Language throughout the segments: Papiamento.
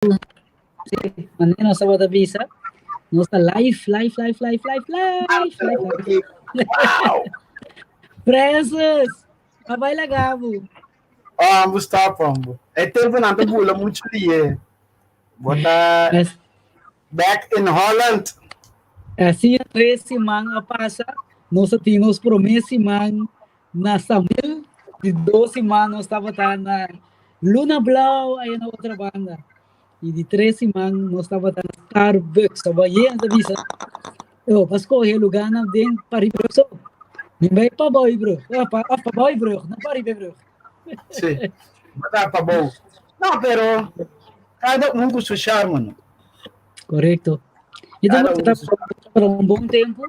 Sí, manera nos tabata bisa, nos ta live, live, live, live, live, live, live, live. Wow! Francis, a bai laga bo. Ambo stop, ambo. E tempo nan ta bula mucho die. Bo ta back in Holland. Asina 3 siman a pasa, nos a tin nos promé siman na Sambil, di 2 siman nos tabata na Luna Blauw, ei na otro banda. I di 3 siman nos tabata na Starbucks. So, bai ta bisa, oh, pa skohe lugá nan den Paribrug so. Mi bai pa Boibrug, oh, pa, of pa Boibrug, no Paribrug. Sí. Bo ta pa bou. No, pero kada un ku su charme, no? Korekto. I Kada tambe un ta ku su pa un bon tempu.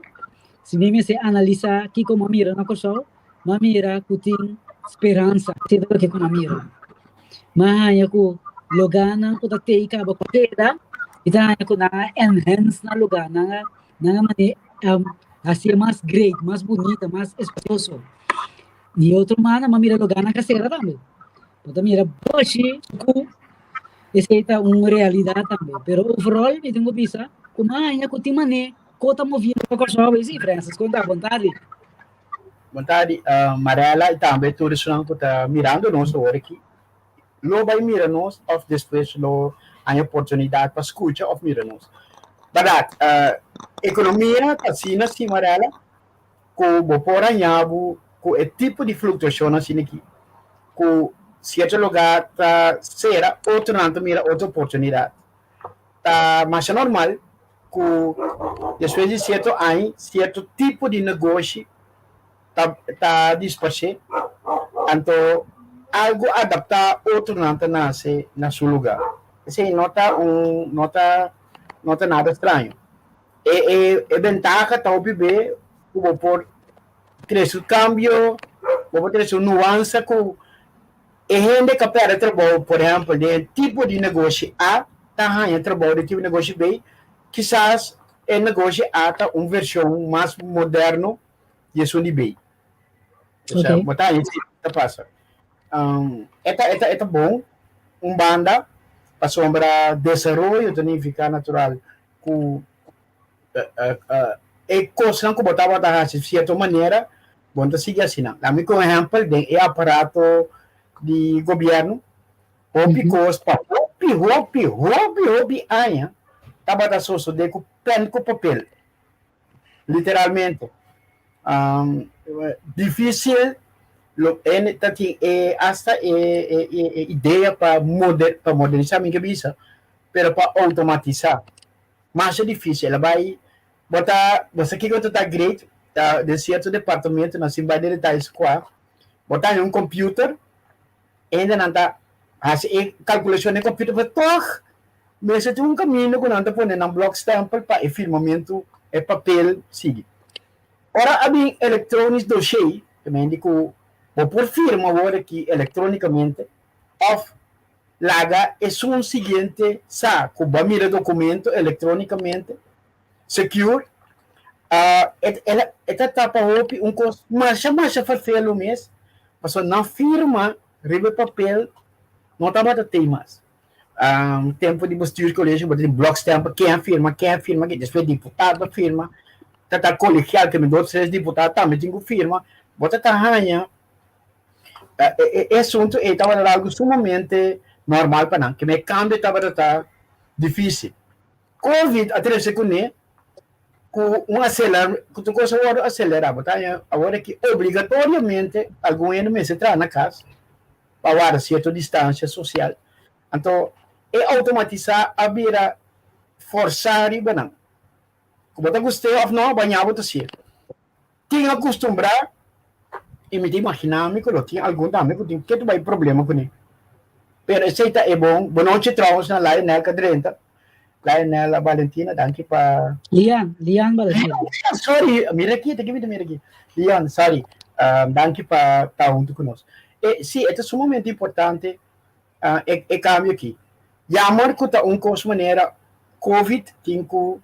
Si mi mester analisá kiko m'a mira na Kòrsou, m'a mira ku tin speransa. Esei ta loke ku m'a mira. M'a haña ku lugánan ku ta tei kaba ku keda, i ta haña ku nan a enhance nan lugá, nan a manera hasié mas great, mas bunita, mas espacioso. Di otro manda m'a mira lugánan ka sera tambe. Bo ta mira boshi ku esei ta un realidat tambe. Pero overall mi tin ku bisa ku m'a haña ku tin manera ku ta moviendo pa Kòrsou i si, Francis, konta, bon tardi. Bon tardi, Marella, i tambe tur esnan ku ta mirando nos awor aki. Lo bai mira nos òf despues lo haña oportunidat pa skucha òf mira nos. Bèrdat, ekonomia ta asina si, Marella, ku bo por haña bo ku e tipo di fluktuashon asina aki, ku sierto lugá ta sera, otronan ta mira otro oportunidat. Ta masha normal ku despues di sierto aña, sierto tipo di negoshi ta disparsé, anto algu adaptá otronan ta nase na su lugá. Esei no ta nada straño. E bentaha ta hopi be ku bo por trese un kambio, bo por trese un nuansa ku e hende ku a pèrdè trabou, por ehèmpel, den e tipo di negoshi A, ta haña trabou den tipo di negoshi B, kisas e negoshi A ta un vershon mas moderno di esun di B. Osea, bo ta haña si ta pasa. E ta bon un banda, pasobra desaroyo ta nifiká natural ku e kosnan ku bo tabata hasi di sierto manera, bo no ta sigui asina. Lami ku un ehèmpel den e aparato di gobièrnu, hopi kos pa hopi, hopi, hopi, hopi aña tabata sosodé ku pèn ku papel, literalmente. Difísil lo e ta tin e asta e idea pa modernisá mi ke bisa, pero pa outomatisá masha difísil. A bai bo ta bo sa kiko ta ta great ta den sierto departamentonan sin bai den detayes kua bo ta haña un computer hende nan ta hasi e kalkulashon den computer pero tòg mester tin un kaminda ku nan ta pone nan blòk stèmpel pa e firmamentu e papel sigui. Ora a bin elektronisch dossier, ta mende ku bo por firma awor aki elektronikamente òf laga esun siguiente sa ku bo a mira dokumento elektronikamente, secure, e ta tapa hopi un kos masha masha ferfelu mes, pasobra nan firma riba e papel no tabata tei mas. Tempu di bestuurscollege bo ta tin blokstempel, ken a firma, ken a firma, despues diputado a firma, ta ta colegial ke dos tres diputado tambe tin ku firma, bo ta ta haña e asuntu ei tabata algu sumamente normal pa nan, keme kambio tabata ta difísil. Covid a trese kuné ku un aseler ku tur kos a wòrdu aselerá, bo ta haña awor aki obligatoriamente algun hende mester traha na kas pa warda sierto distansia sosial. Anto e outomatisá a bira forsá riba nan. Ku bo ta gust'é òf no, bañá bo ta sier. Tin akustumbrá i mi ta imaginá mi ku lo tin algun tambe ku tin ketu bai problema kuné. Pero esei ta e bon. Bonochi trouwens na Lionel ka drenta. Lionel Valentina, danki pa. Lian, Lian Valentina. Lian, sorry, mira aki, ta ki mi ta mira aki. Lian, sorry. Danki pa ta huntu ku nos. E, sí, e ta sumamente importante e kambio aki. Jammer ku ta un kos manera Covid tin ku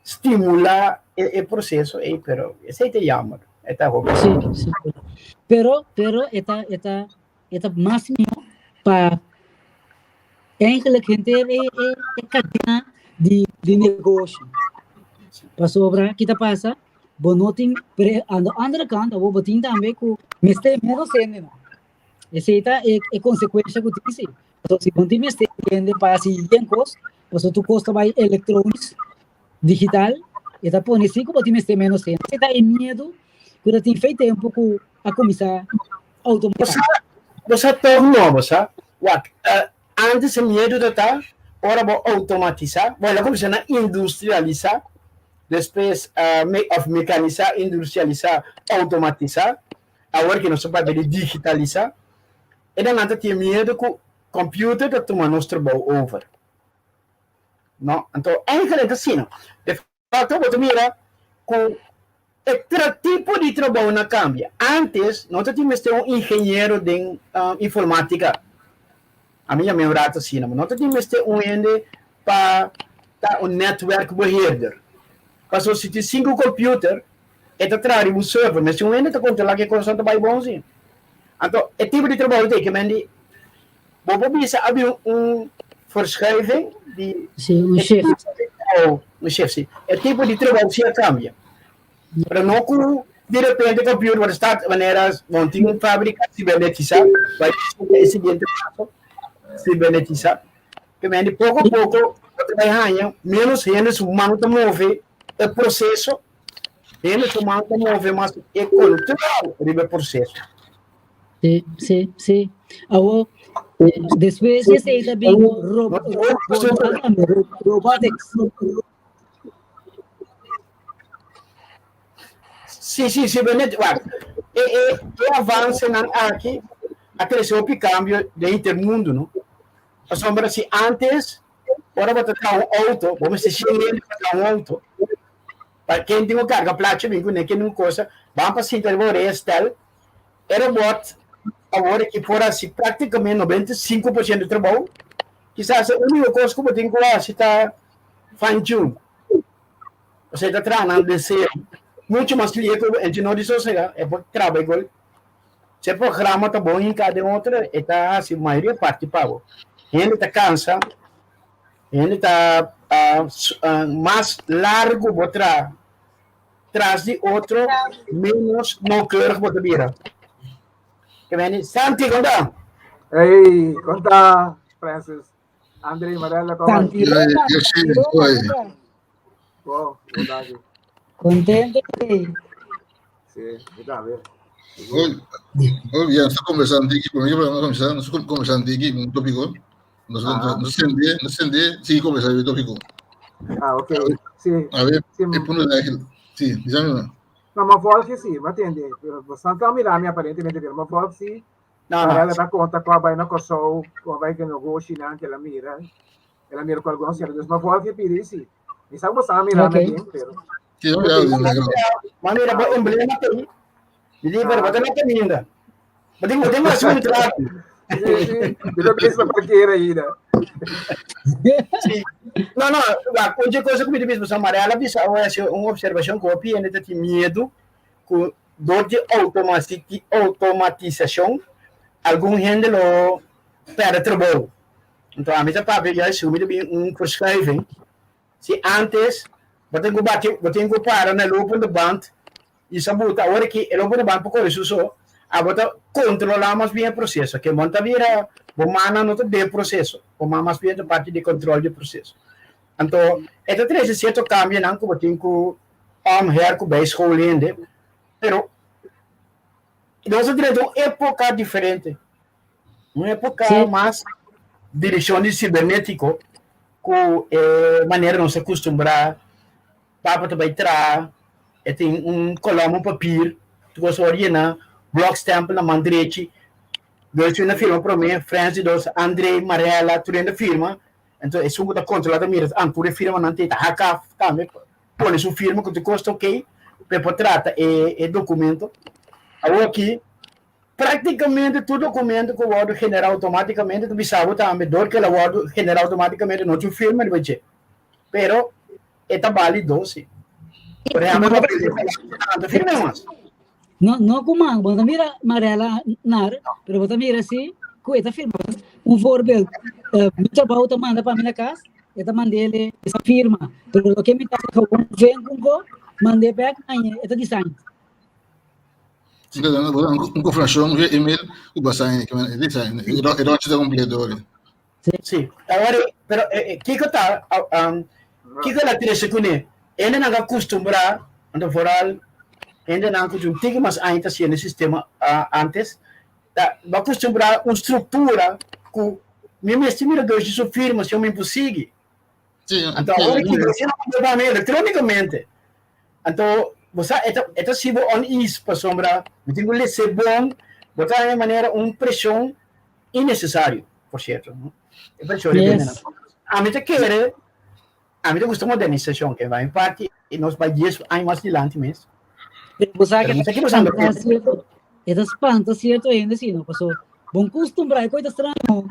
stimulá e proseso ei, pero esei ta jammer. E ta hopi. Sí, sí. Pero e ta mas mihó pa. Eigenlijk henter e, e, e kadena di, di negoshi. Pasobra, ki ta pasa? Bo no tin, pero aan de andere kant, awor bo tin tambe ku mester menos hende no. Esei ta e, e konsekuensha ku tin si. Pasobra si bo no tin mester hende pa hasi yen kos, pasobra tur kos ta bai elektronisch, digital, e ta pone si ku bo tin mester menos hende. Esei ta e miedu ku ta tin fei tempu ku a kuminsá automatisá. Bo sa tòg no, bo sa. Wak, antes e miedu ta ta ora bo automatisá, bo el a kuminsá na industrialisá, despues òf mekanisá, industrialisá, automatisá, awor ke nos ta papia di digitalisá, e nan ta tin miedu ku computer ta tuma nos trabou over. No, anto eigenlijk ta asina. De facto bo ta mira ku e tipo di trabou na kambia. Antes no ta tin mester un ingeniero den informatica. Ami yama un rato asina, no ta tin mester un hende pa ta un netwerkbeheerder. Pasobra si tin sinku computer, e ta traha riba un server, mester un hende ta controla ku e kosnan ta bai bon si. Anto e tipo di trabou ta ke men di bo por bisa a bin un verschuiving di Sí, un shift. Un shift, sí. E tipo di trabou sí a cambia. Pero no ku di repente computer por start manera bon tin un fabrica cibernetisa, bai e siguiente paso, cibernetisa. Ke men di poko poko bo ta bai haña menos hende su man ta move e proceso, hende su man ta move mas e control riba e proceso. Sí, sí, sí. Awor, despues di esei ta bin robotics. Sí, sí, sí, Benet, wak, e, e, e avancenan aki a trece hopi cambio den henter mundo, no? Pasobra si antes, ora bo ta traha un auto, bo mester shen hende pa traha un auto, pa ken tin ku carga plachi bin kuné, ken tin ku cosa, ban pa sinta riba orea stel, e robot awor aki por hasi practicamente 95% di trabou, kisas e unico cos ku bo tin ku hasi ta fine tune. Osea ta traha nan den seri mucho mas lihe ku e no di sosega, e por traba igual. Si e programa ta bon hinká den otro, e ta hasi mayoria parti pa bo. Hende ta kansa, hende ta mas largu bo traha tras di otro, menos nauwkeurig bo ta bira. Ke meni, Santi, kon ta? Hey, kon ta, Francis? André, Marella, kon Santi Roma, Santi Roma, kon ta? Bon, bon danki. Contento, sí. Sí, mi tambe. Muy, muy bien, nos conversando aquí, por mí, nos conversando, nos conversando aquí, un tópico. Nos, ah. nos sende, nos sende, sigue conversando el tópico. Ah, ok. Sí. A ver, sí. el punto de ángel. Sí, dígame. No, ma volg sí, ma tende. Pero bastante a mirar aparentemente, pero ma volg sí. No, no. Ela conta com a vai na Kosovo, com a vai que negocio, né, que ela mira. El a mira ku algun sierto dus ma volg pidi si. Mi sa ku bo sa mira mi bien, pero. Sí, yo mira, mira. Ma mira bo emblema te. Mi di, pero bo ta na caminda. Bo tin bo tin mas un trato. Sí, sí. Mi ta bisa parkera ainda. Sí. No, no, wak, un cosa ku mi ta bisa, pasobra Mariela bisa awe hasi un observacion ku hopi hende ta tin miedu ku dor di automatisacion algun hende lo perde trabou. Anto ami ta papia juist mi ta bin un verschuiving. Si antes bo tin ku bati, bo tin ku para na lopende band i sa buta, awor aki e lopende band por kore su so, abo ta kontrolá mas bien e proseso. Ke bo no ta bira, bo mannan no ta den proseso, bo man mas bien ta parti di kontrol di proseso. Anto e ta trese sierto kambionan ku bo tin ku omher ku bijschool hende, pero nos ta drenta un epoka diferente. Un época sí. mas direccion di cibernético ku e manera nos acostumbrá papa ta bai traha e tin un kolom un papier tu kos ora yena blok stempel na man drechi dos na firma promé Frans di dos André Marella tur hende firma enton esun ku ta kontrolá ta mira ah tur e firmanan ta haka tambe pone su firma ku tur kos ta ok pa e por trata e documento awor aki Práktikamente tur dokumento ku wòrdu generá outomátikamente ta bisa bo tambe dor ku el a wòrdu generá outomátikamente no tin firma riba dje. Pero e ta bálido si. Por ehèmpel, no ta firma mas. No, no ku man, bo ta mira Marella nar, pero bo ta mira si ku e ta firma. Un voorbeeld, mi trabou ta manda pa mi na kas, e ta mand'é esa firma, pero loke mi ta hasi gewoon ven ku go, mand'é bèk aña e ta design. Un konfirmashon via email ku bo a sign, e design, e ròntje ta kompleto ora. Sí, awor, pero kiko ta, kiko el a trese kuné? Hendenan a kustumbrá, anto vooral hendenan ku un tiki mas aña ta siendo e sistema antes, ta bo a kustumbrá un struktura ku mi mester mira dos di su firma si mi por sigui. Anto awor ki bo hasiendo bo pa mi elektrónikamente. Anto bo sa e ta e ta hasi bo unease pasobra bo tin ku lese bon, bo ta haña manera un preshon innecesario, por cierto. E preshon riba hendenan. Ami ta kere, ami ta gusta modernisacion, ke bai parti i nos bai dies aña mas dilanti mes. Pero bo sa ke ta spanta cierto, e ta spanta cierto hende si no, paso bon custumbra e coi ta straño.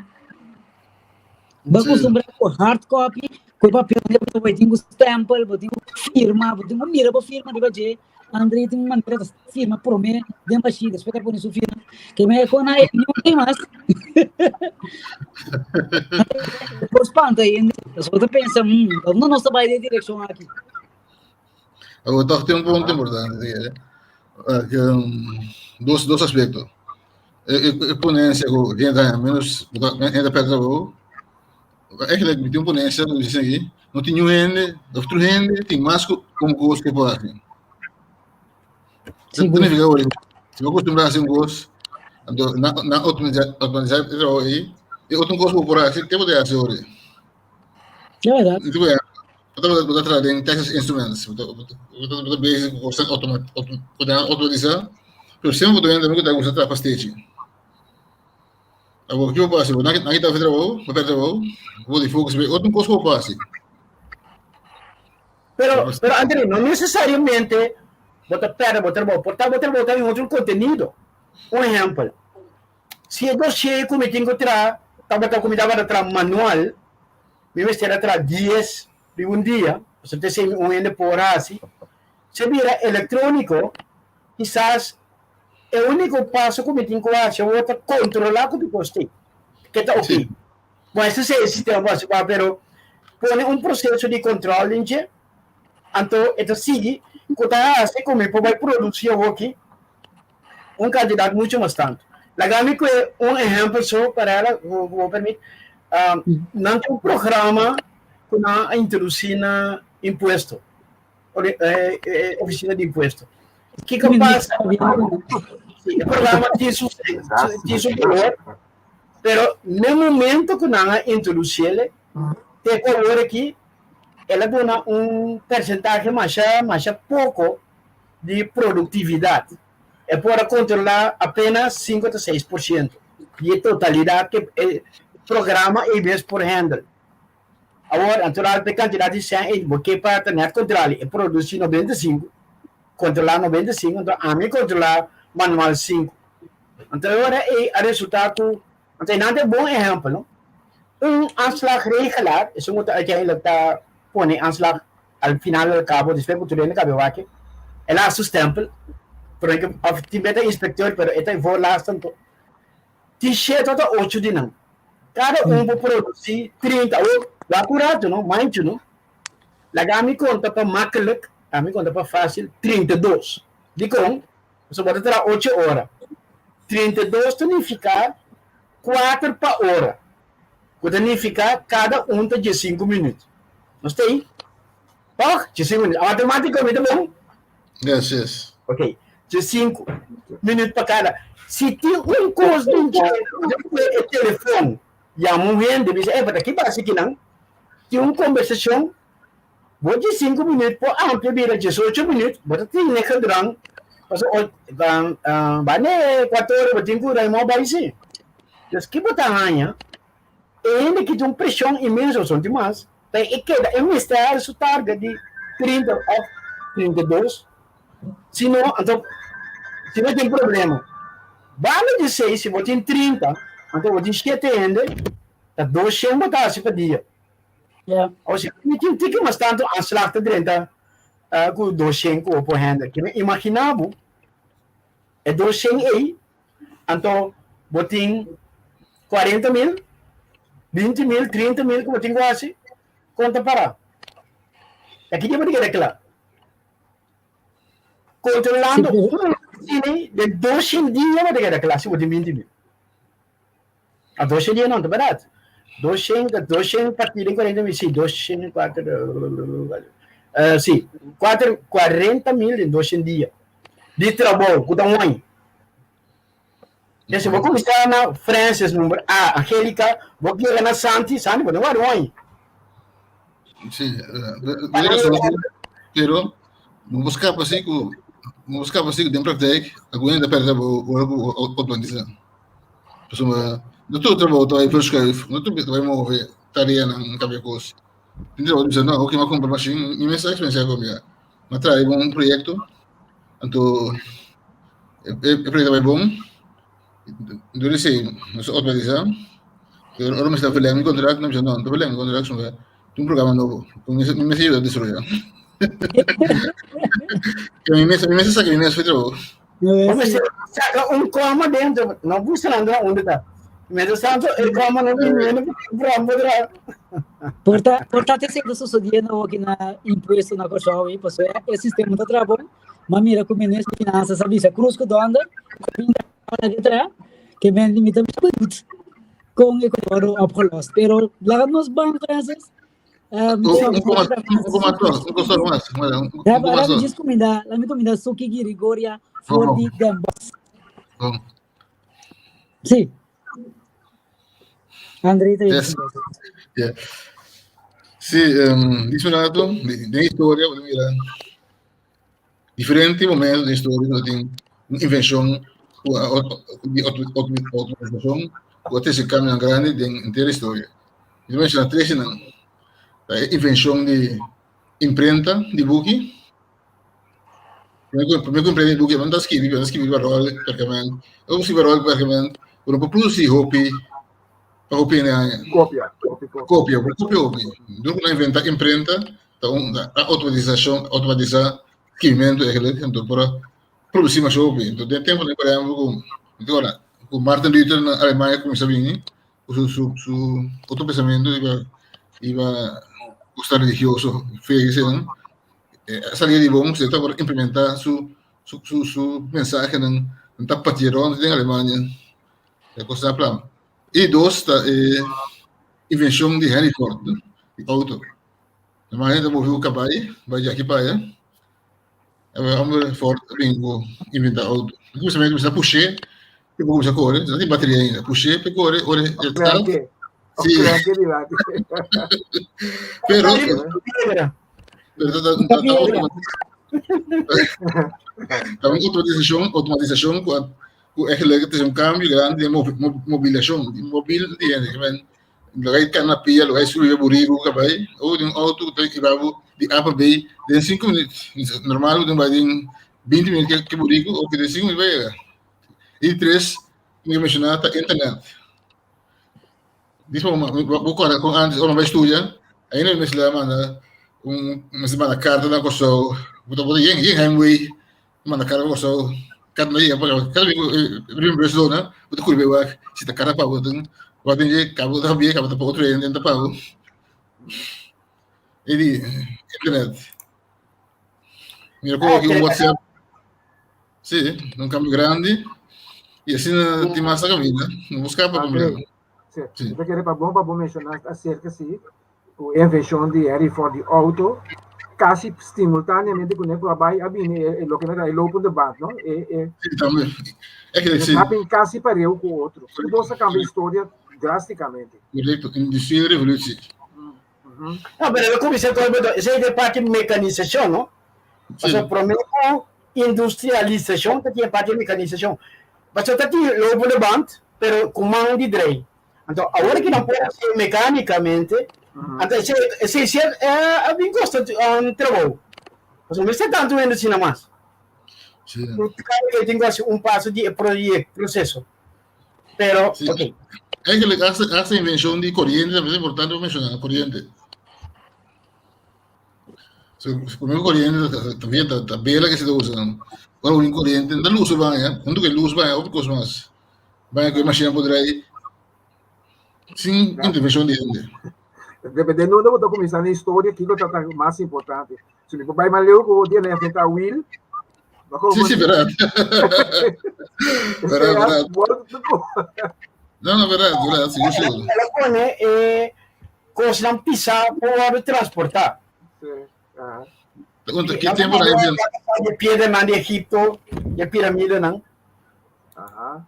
Bo custumbra cu hard copy, cu e papel bo tin cu stempel, bo tin cu firma, bo tin cu mira bo firma riba dje. André tin un manera ta firma promé den bashí, despues ta pone su firma. Ke me kon a niun tin mas. Por spanta hende. Pasobra bo ta pensa, hmm, unda nos ta bai den e direkshon aki? Awor tòg tin un punto importante eh, ke dos dos aspekto. E e e ponensia ku hende ta haña menos, hende ta pèrdè trabou. Eigenlijk mi tin un ponencia ku dicen aki, no tin niun hende, of tur hende tin mas ku un kos ku por hasi. Sigur. Significa ori, si bo acostumbra hasi un kos, anto na na automatisa automatisa e trabou ei, e otro kos ku bo por hasi, ke bo ta hasi ori? Ya verdad. Bo ta bo ta traha den Texas Instruments, bo ta bo ta bo ta bezig ku kosnan automa auto ku nan automatisa, pero semper bo ta wende ku ta gusta traha pastechi. Awor, kiko bo hasi? Bo nan kita trabou, bo perde trabou, bo di focus riba otro kos ku bo hasi. Pero, pero André, no necesariamente bo ta perde bo trabou. Por ta bo trabou ta den otro contenido. Un ehempel, si e dossier ku mi tin ku traha tabata ku mi tabata traha manual, mi mester a traha dies riba un dia, pasobra ta esei mi un hende por hasi. Si e bira electronico, kisas E úniko paso ku mi tin ku hasi awor ta kontrolá ku mi kos tin, ke ta oké. Bon, esta si e sistema por hasi kua, pero pone un proseso di kontrol den dje, anto e ta sigui ku ta hasi ku mi por bai produsí awoki un kantidat muchu mas tantu. Laga mi kue un ehèmpel so, Perella, ku bo permit. Nan tin un programa ku nan a introdusí na impuesto. Oficina di impuesto. Kiko pasa? E programa tin su, tin su valor, pero na momento ku nan a introduciele, te ku awor aki, el a duna un percentahe masha, masha poko di produktividat. E por a kontrolá apenas sinku ta 6% di e totalidat ku e programa ei mes por handle. Awor, natural pa e kantidat di sèn ei, bo ke pa ta nèt kontrolá e produsí 95, kontrolá 95, anto ami kontrolá manual sinku. Anto e ora ei a resultá ku, anto einan ta e bon ehèmpel, no? Un aanslagregelaar, esun ku ta uiteindelijk ta pone aanslag al final al kabo, despues ku tur hende kabe wak, el a hasi su stèmpel, pero òf tin bes ta inspekteur, pero e ta e voorlaatste anto. Tin shete ota ocho di nan. Kada un por produsí 30. Awor, wak un ratu no, manchu no. Laga mi konta pa makkelijk, laga mi konta pa fásil, 32. Dikon? Pasobra bo ta traha ocho ora. 32 ta nifiká kuater pa ora, ku ta nifiká kada un ta diesinku minüt. Nos ta ei? Tòg? Diesinku minüt. A matemátika mi ta bon? Yes, yes. Ok. 5 minuut pa kada. Si tin un kos den dje, despues e telefon yama un hende bisa, eh, pa ki pasa kinan? Tin un kombersashon, bo di 5 minuut por amplia bira 18 minuut, bo ta tene gedrang, pasobra bane 4 ora bo tin ku ruim bai si. Dus ki bo ta haña? E hende ki tin un preshon inmenso, son tin mas, pa e keda e mester su target di 30 òf 32. Si no, anto si no tin problema. Banda di seis, si bo tin 30, anto bo tin shete hende, ta 200 bo ta hasi pa dia. Ja. O sea, mi tin tiki mas tantu aanslag ta drenta ku 200 ku bo por handle. Ke mi imagina bo, e 200 ei, anto bo tin 40 mil. 20 mil, 30 mil ku bo tin ku hasi, kon ta pará? Aki dia bo ta keda kla. Kontrolando un sini den 200 dia bo ta keda kla si bo tin 20 mil. A 200 dia no, ta bèrdat. 200, 200 partí den 40 mil, si, 200, kuater, si, kuater, 40 mil den 200 dia di trabou ku ta hoñ. Entonces, bo kuminsá na Francis number A, Angelica, bo yega na Santi, Santi bo no wòrdu hoñ. Sí, pero no bo skapa así ku no bo skapa así ku den praktijk algun hende ta pèrdè trabou ora ku outomatisa. Pasobra no tur trabou ta bai verschuif, no tur ta bai move tareanan kambia kos. Tin trabou ta bisa no, oke mi a kumpra mashin, mi mes a eksperensiá ku mi a mi a traha riba un proyekto, anto e proyekto a bai bon, dor di esei nos a outomatisá, pero ora mi sta verlèng mi kontrakt, mi a bisa no, no ta verlèng mi kontrakt pasobra tin un programa nobo ku mi mester yuda desaroyá. Mi mes mi mes a saka mi mes for di trabou. Bo mester saka un koma dentro, no buscando unda ta. Mientras tanto, e koma no viniendo porque por traha. Por ta, por ta te siendo sucediendo aki na impuesto na Kòrsou ei, pasobra e sistema ta traha bon, ma mira ku minister di finanzas a bisa krus ku dònder, ku binti aña ke traha, ke men mi ta benieuwd kon e ku wòrdu opgelost. Pero laga nos ban Francis. Laat me kumindá, laat me kumindá Suki Girigoria for di Den Bosch. Sí. André ta Yes. Yeah. Sí, um, dice un rato, de historia, mira, diferente momento de historia nos tin un invención di automatización ku a trese cambionan grandi den entero historia. Mi ta menciona tres nan. Ta e invención di imprenta di buki. Prome ku imprenta di buki, nan ta skibi, nan ta skibi riba rol perkament. Ora ku skibi rol perkament, bo no por produci hopi pa hopi hende haña. Kopia, hopi kopia. Kopia, bo kopia hopi. Dor ku nan inventa imprenta, ta un automatisacion, automatisa skibimentu eigenlijk, enton por a produci mas hopi. Enton den tempo por ehempel ku ora ku Martin Luther na Alemania kuminsa bini ku su su su otro pensamentu riba riba kosnan religioso, fe eseinan, a sali di bon si e tabata implementa su su su su mensahenan nan ta patia rond den Alemania e kosnan a plama. I dos ta e invenshon di Henry Ford di auto. Normal hende ta move ku kabai bai di aki pa aya. E homber Ford a bin ku inventa auto. E kuminsamentu mester a push'é pa e por kuminsá kore. No tin bateria ainda. Push'é pa e kore ora e start. Sí. Pero pero ta ta ta ta un automatisacion automatisacion ku a ku eigenlijk ta un cambio grandi den mobiliacion di mobil di hende. Lo gai kana pia, lo gai subi buriku ka bai. Ou den auto ta iba bo di A pa B den 5 minuut. Normal bo den bai den 20 minuut ke ke buriku o ke den 5 minuut bai yega. I tres, mi a menshoná ta internet. Dis bo bo kòrda kon antes ora bo bai studia, ainda mi mester a manda un mester manda karta na Kòrsou, bo ta bo ta yen yen heimwee. Manda cara pa Kòrsou, kada no yega pa kada bes ku reimburse dona, bo ta kuri bai wak si ta cara pa bo tin wak den dje kaba ta habia kaba ta pa otro hende ta pago. E di internet. Mira ku aki un WhatsApp. Si, un cambio grandi. I asina tin mas na caminda. No por scapa completo. Si. Mi ta kere pa bon pa bo menshoná aserka si Ku e invenshon di Henry Ford di outo, kasi simultaneamente kuné ku a bai a bini e loke nan ta e lopende band, no? E e Sí, tambe. E ke sí. A bin kasi pareu ku otro. Tur dos a kambia historia drásticamente. Korekto, industrial revolutie. No, pero lo kuminsá ku esei ta e parti mekanisashon, no? Pasobra promé ku industrialisashon ta tin e parti mekanisashon. Pasobra ta tin lopende band, pero ku man di drei. Anto awor ki nan por hasi mekanikamente, anto esei esei si a bin kosta un trabou. Pasobra mester tantu hende asina mas. Sí. Claro ke tin ku hasi un paso di e proyek proseso. Pero, Sí. ok. Eigenlijk hasta hasta invenshon di koriente tambe ta importante pa menshoná, koriente. So, promé ku koriente ta ta ta ta ta bela ke se ta usa. Ora ku bin koriente, no ta lus baña, huntu ku e lus baña otro kos mas. Baña ku e mashina por drai. Sin intervenshon di hende. Depende unda bo ta kuminsá na historia, kiko ta ta mas importante. Si mi por bai mas leu ku dia na enfrentá wiel, Sí, sí, verdad. Verdad, verdad. No, no, verdad, verdad, sigur, sigur. El a pone e kosnan pisá por wòrdu transportá. Sí, aha. Pregunta, ki tempu na Indian? De piedranan di Egipto, de piramidenan. Aha.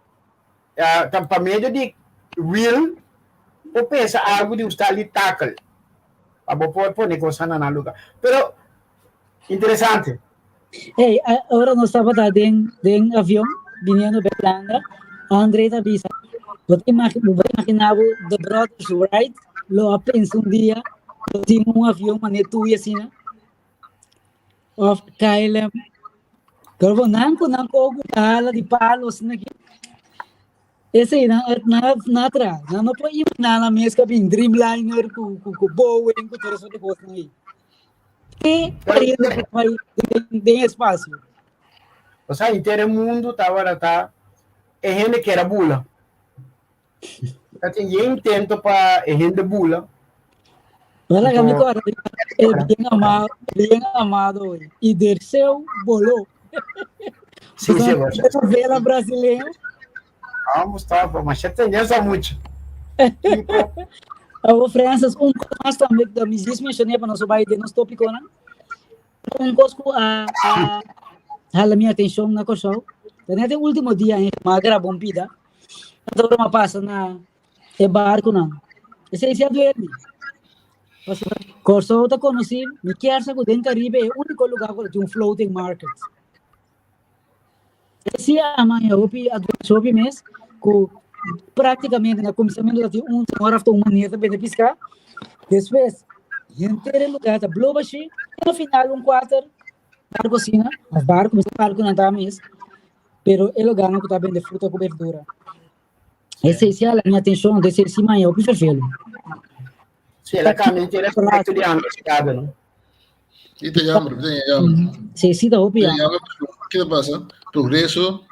Uh, ta pa medio di wiel por pensa algo di un stal di takel. Pa bo por pone cosnan na nan lugar. Pero, interesante. Hey, ora nos tabata den, den avion, viniendo bij Holanda, André ta bisa, bo ta imagi, bo ta imagina bo the brothers Wright lo a pensa un dia lo tin un avion mane tuyo asina? Of KLM. Pero bo nan ku nan koku ta hala di palo asina aki. Esei nan nan nan atra. Nan no por imaginá nan mes ku a bin Dreamliner ku ku ku Boeing ku tur esaki kosnan ei. Ke pariente ku bai den den espasio. Osea henter e mundu tabata ta e hende kier a bula. Ta tin yen intento pa e hende bula. Wala kami ko e bien amado, bien amado hoy. Y Dirceu voló. Sí, sí, bueno. Esa vela brasileña. Ah, Mustafa, mas já tem essa muito. Awo Francis, un kos mas tambe ku mi just mencioné pa nos bai den nos tópikonan. Un kos ku a a hala mi atenshon na Kòrsou, ta net e último dia en m'a graba un pida, anto ora m'a pasa na e barkunan, esei si a duel mi. Pasobra Kòrsou ta konosí, mi kier sa ku den Karibe e úniko lugá ku ta tin un floating market. Esei a manja hopi a duel hopi mes ku práktikamente na kuminsamentu ta tin un señor òf ta un manera ta bende piská, despues henter e lugá ta blo bashí i na final un kuater barku asina, òf barku, mi sa barkunan ta mes, pero e lugánan ku ta bende fruta ku berdura. Esei si a hala mi atenshon, esei si manja hopi ferfelu. Sí, el a cambia entero aspecto di Andes Chicago, no? Y te jammer, te jammer. Sí, sí, ta hopi jammer. Ke ta pasa? Progreso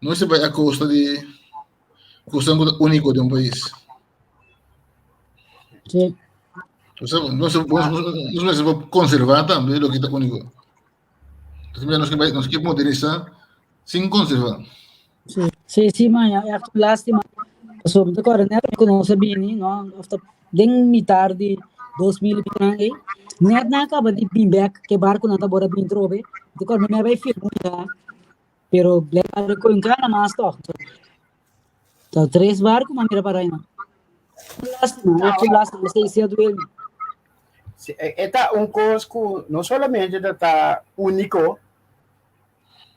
no se bai a costa di cosnan cu ta unico den un pais. Sí. Nos nos nos mester por conserva tambe loke ta unico. Entonces nos ke bai nos ke modernisa sin conserva. Sí, sí, sí, man, ja, echt lástima. Pasobra mi ta kòrda nèt ku nos a bini, no, òf ta den mitar di 2000 i pico nan ei, nèt nan a kaba di bin bèk ku e barkunan ta bora bin trobe, mi ta kòrda mi a bai firma un ya, pero blijkbaar e koe un kana mas tòg. Ta tres barku mi a mira para einan. Lástima, echt lástima, esei sí a duel mi. Sí, e ta un kos ku no solamente ta ta úniko,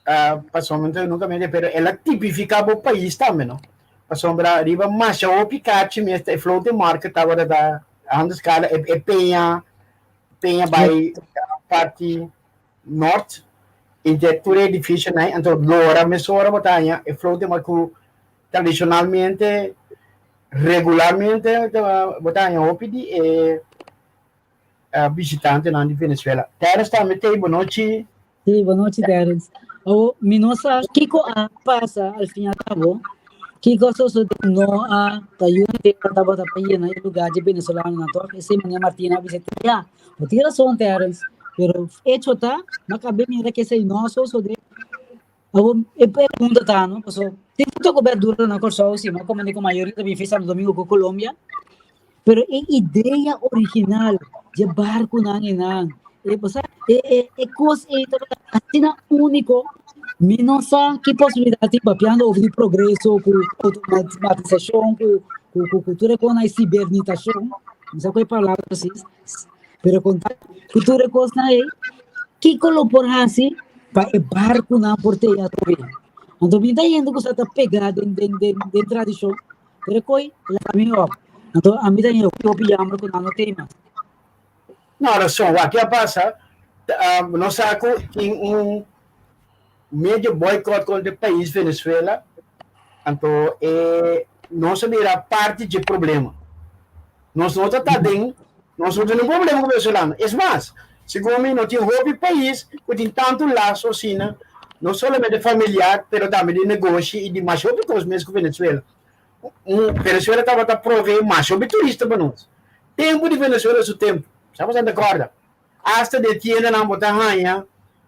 Uh, pasobra nunca me pero el a tipifica bo país tambe, no? Pasobra riba masha hopi kachi mes e floating market tabata ta handelskade e, e peña peña bai parti nort i de tur edificio nai anto lora mesora bo ta haña e floating market ku tradicionalmente regularmente bo ta haña hopi di e uh, bishitantenan di Venezuela. Terence tambe tei, bonochi. Sí, bonochi Terence. Awo, mi no sa kiko a pasa al fin y al cabo, kiko a sosode no a ta yuna tabata pa yena e lugar di venezolanonan toch? Esei manera Martina a bisa ya, bo tin rason Terence, pero hecho ta, no cabe mira ke esei no a sosode. Awo, e pregunta ta, no, paso tin fruta ku berdura na Kòrsou si, ma komo di ku mayoria ta bin fi Santo Domingo ku Colombia, pero e idea original dje barkunan einan, e bo sa, e e e kos ei tabata asina úniko, mi no sa ki posibilidat tin papiando over di progreso ku outomatisashon ku ku ku tur e kosnan ei sibernitashon, mi sa ku e palabra presis, Pero con cu tur e cosnan ei, kico lo por haci pa e barcunan por te atrobe? Anto mi ta yendo cu sa ta pega den den den den tradicion, pero coi la mi op. Anto a mi ta yendo hopi jammer cu nan no tei mas. No, razón, wak, ke a pasa? Nos sa cu tin un medio boycott contra e pais Venezuela, anto e nos a bira parti dje problema. Nos no ta ta den, nos no tin un problema ku venezolano. Es mas, segun mi no tin hopi pais ku tin tantu laso asina, no solamente familiar, pero tambe di negoshi i di mas hopi kos mes ku Venezuela. Un Venezuela tabata provee masha hopi turista pa nos. Tempu di Venezuela su tempu. Sa bo ta recorda? Hasta den tiendanan bo ta haña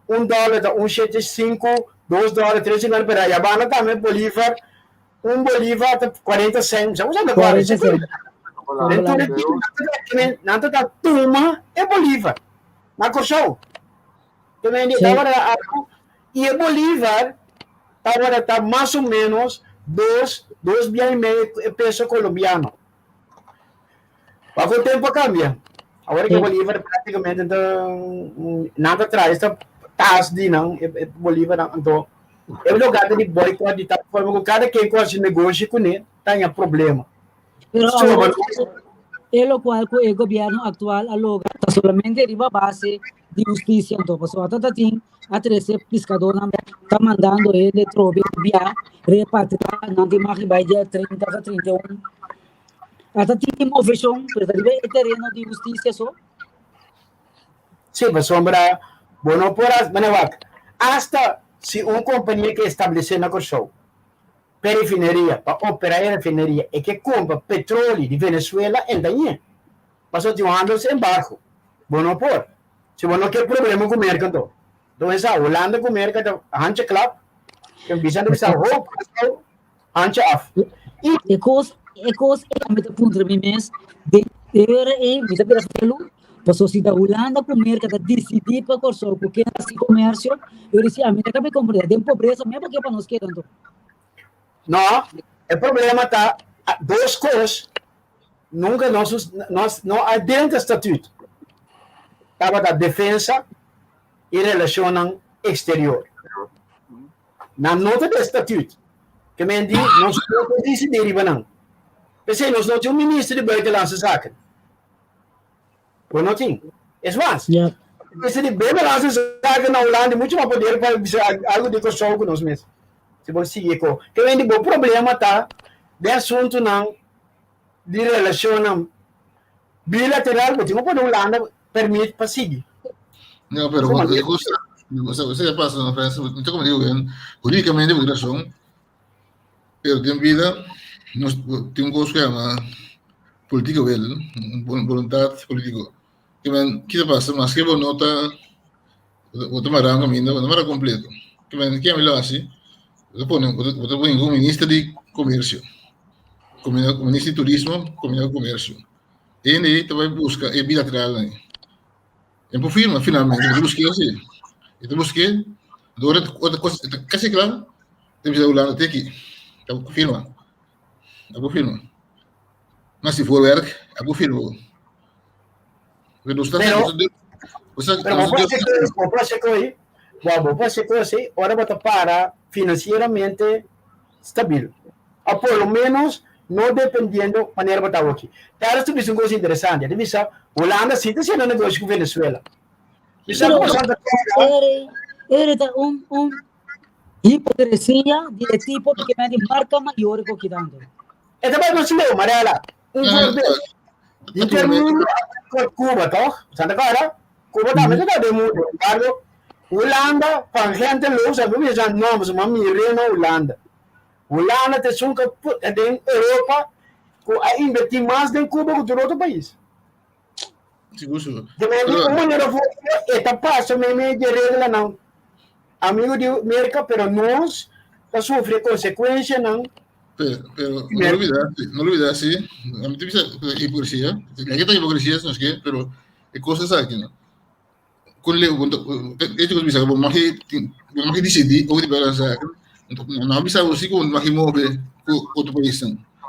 un dòler ta un shete sinku, dos dòler tres sinkuenta, pero ayabanda tambe bolivar, un bolivar ta kuarenta sènt. Sa bo ta recorda? 40 cent. Den tur e tienda nan ta ta tuma e bolivar na Kòrsou. Te tabata algu i e bolivar tabata ta mas o menos dos, dos bia i medio e peso kolombiano. Wak ku tempu a kambia. Awor ku e bolivar práktikamente ta nan ta traha esta tas di nan e bolivarnan anto e loke ta di boikot di tal forma ku kada ken ku hasi negoshi kuné ta haña problema. Pero awor e lokual ku e gobièrnu aktual a logra ta solamente riba base di hustisia anto pasobra ata ta tin a trese piskadónan bèk ta mandando hende trobe bia repatriá nan tin mag di bai dia 30 ata 31 ata tin moveshon pero ta riba e tereno di hustisia so. Sí, pasobra bo no por a, mane wak, asta si un kompania ke establesé na Kòrsou p'e refineria, pa operá e refineria, e ke kumpra petroli di Venezuela, e ta ñe. Pasobra tin un handelsembargo. Bo no por. Si bo no ke problema ku Merka anto. Enton e sa, Hulanda ku Merka ta handje klap, ke bisa nan ta bisa hop, handje af. I. E kos, e kos ei ami ta puntra mi mes, den e ora ei mi ta bira felu, pasobra si ta Hulanda ku Merka ta disidí pa Kòrsou ku ken hasi komersio, yo di si ami ta kabe komprendé, den pobresa mi a por ke pa nos keda anto. No, e problema ta dos kos nunka nos nos no a drenta statuut. Tabata defensa i relashonnan eksterior. Nan no ta den statuut. Ke men di nos no por disidí riba nan. P'esei nos no tin un minister di buitenlandse zaken. Bo no tin. Es mas, minister di buitenlandse zaken na Hulanda tin muchu mas poder pa bisa algu di Kòrsou ku nos mes. Si bo sigui ko. Ke men di bo problema ta den asuntunan di relashonnan bilateral, bo tin ku pone Hulanda permit pa sigui. No, pero e kos ta, e pasa na Fransa, mi ta como digo, juridicamente bo tin razon, Pero den bida nos tin un kos ku yama politico wil, boluntat politico. Ke men ki ta pasa maske bo no ta bo ta mara un kaminda bo no mara kompleto. Ke men ke ami lo hasi bo ta pone bo ta pone un minister di komersio, minister di turismo kombina ku komersio. E hende ei ta bai buska e bilateralnan ei. E por firma finalmente, bo ta busk'é si. E ta busk'é, ora ora kos ta kasi kla, ta bisa Hulanda te aki, ta firma, a por firma. Mas si voorwerk, a por firma bo. Porque nos ta, Pero, nos ta, nos ta, pero bo nos por ta, hacer bo por hacer koi, bo bo por hacer kos ei, ora bo ta para financieramente stabil. O por lo menos no dependiendo manera bo ta awoki. Carlos ta bisa un cosa interesante. Ta bisa Hulanda si ta haciendo negoshi cu Venezuela. Bisa Pero como Santa Clara. ere, ere ta un, un hipocresía di e tipo que men di marca mayor ko kidando. E ta bai mas leu, Mariela. Un voorbeeld. Inter mundo a Cuba, toch? Santa Clara? Cuba tambe ta den mundo. Sin embargo, Hulanda, pa gente lou, sa bisa no, ma mi reno Hulanda. Hulanda ta esun ku a den Europa ku a invertí mas den Cuba ku tur otro pais. Sigur, sigur. De un manera of otro e ta pasa meimei di e reglanan amigo di Merka, pero nos ta sufri e konsekuensianan. Pero, pero no olbida, no olbida si, a mi ta bisa hipocresía, la ke ta hipocresía si nos ke, pero e kos esaki no. Con leu, con hecho con bisa, bo maki, bo maki decidi, o di bela sa, no bisa bo si con maki move ku otro país.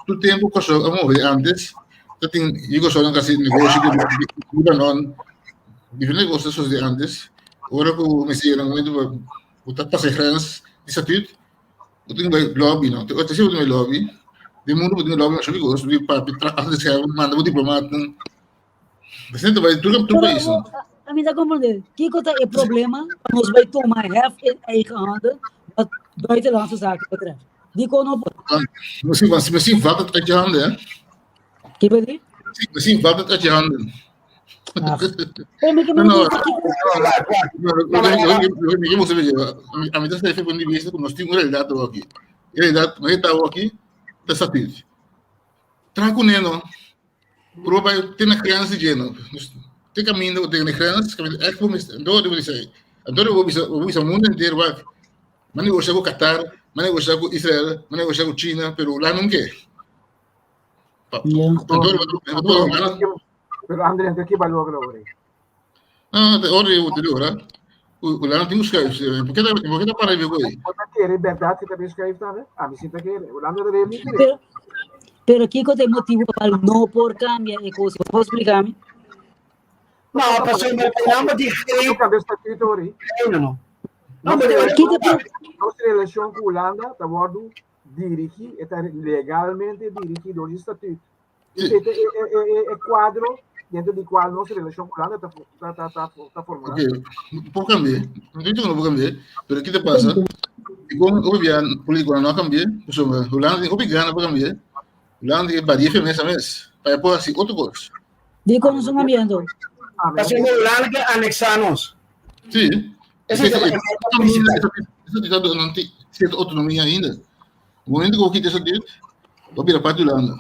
Tu tempo Kòrsou a move antes, ta tin yu Kòrsou nan kasi negoshi ku Libanon, diferente kos ta sosode antes. Ora ku mester yega na momento pa bo ta pasa e grens di statuut, bo tin ku bai lobby no. Te si bo tin bai lobby, den mundu bo tin ku lobby masha bikos, papia achter de schermen, manda bo diplomaatnan. Presidente bai tur tur Pero país. abo, a mi ta comprende. Kiko ta e problema pa nos bai toma hef in eigen handen wat buitenlandse zaken betreft? Diko no por? Misschien, misschien valt het uit je handen, hè? Kiko di? Misschien valt het uit je handen. Ach. Hey, mi No, no, kiko A mim tá sendo de vista como nós temos realidade aqui. Realidade, mas está aqui, está statuut. Traha kuné no. Purba bai te na grens di dje no. Te kaminda ku te na grens, kaminda ègt bo mester, anto bo bisa ei. Anto bo bisa, bo bisa mundu henter wak, m'a negosha ku Qatar, m'a negosha ku Israel, m'a negosha ku China, pero Hulanda no ke. Anto Pero André, anto ki balor logre? No, te ora te ora. Hulanda tin ku schuif. Por ke ta, por ke ta para riba koe? Bo ta kere berdad si ta bin schuif tambe? Ami si ta kere. Hulanda ta debe mi kere. Pero, pero kiko ta e motibu pa no por cambia e cos? Bo por explica mi? No, pasobra e nomber di No cambia statuto ori. Reino no. No, pero Kiko ta Nos relacion cu Hulanda ta wordo dirigi, e ta legalmente dirigi door di statuut. Esei ta e kuadro dentro di kual nos relashon ku Hulanda ta ta ta ta formulá. Oké, por kambi'é. No te digo ku no por kambi'é, pero ki ta pasa? Dikon hopi bia politikonan no a kambi'é? Pasobra Hulanda tin hopi gana pa kambi'é. Hulanda tin e baria firmesa mes pa e por hasi otro kos. Dikon nos no kambi'é anto? Pasobra Hulanda ke aneksá nos. Sí. Esei ta esei ta duna nan sierto outonomia ainda. Momento ku bo kita esaki, bo bira parti Hulanda.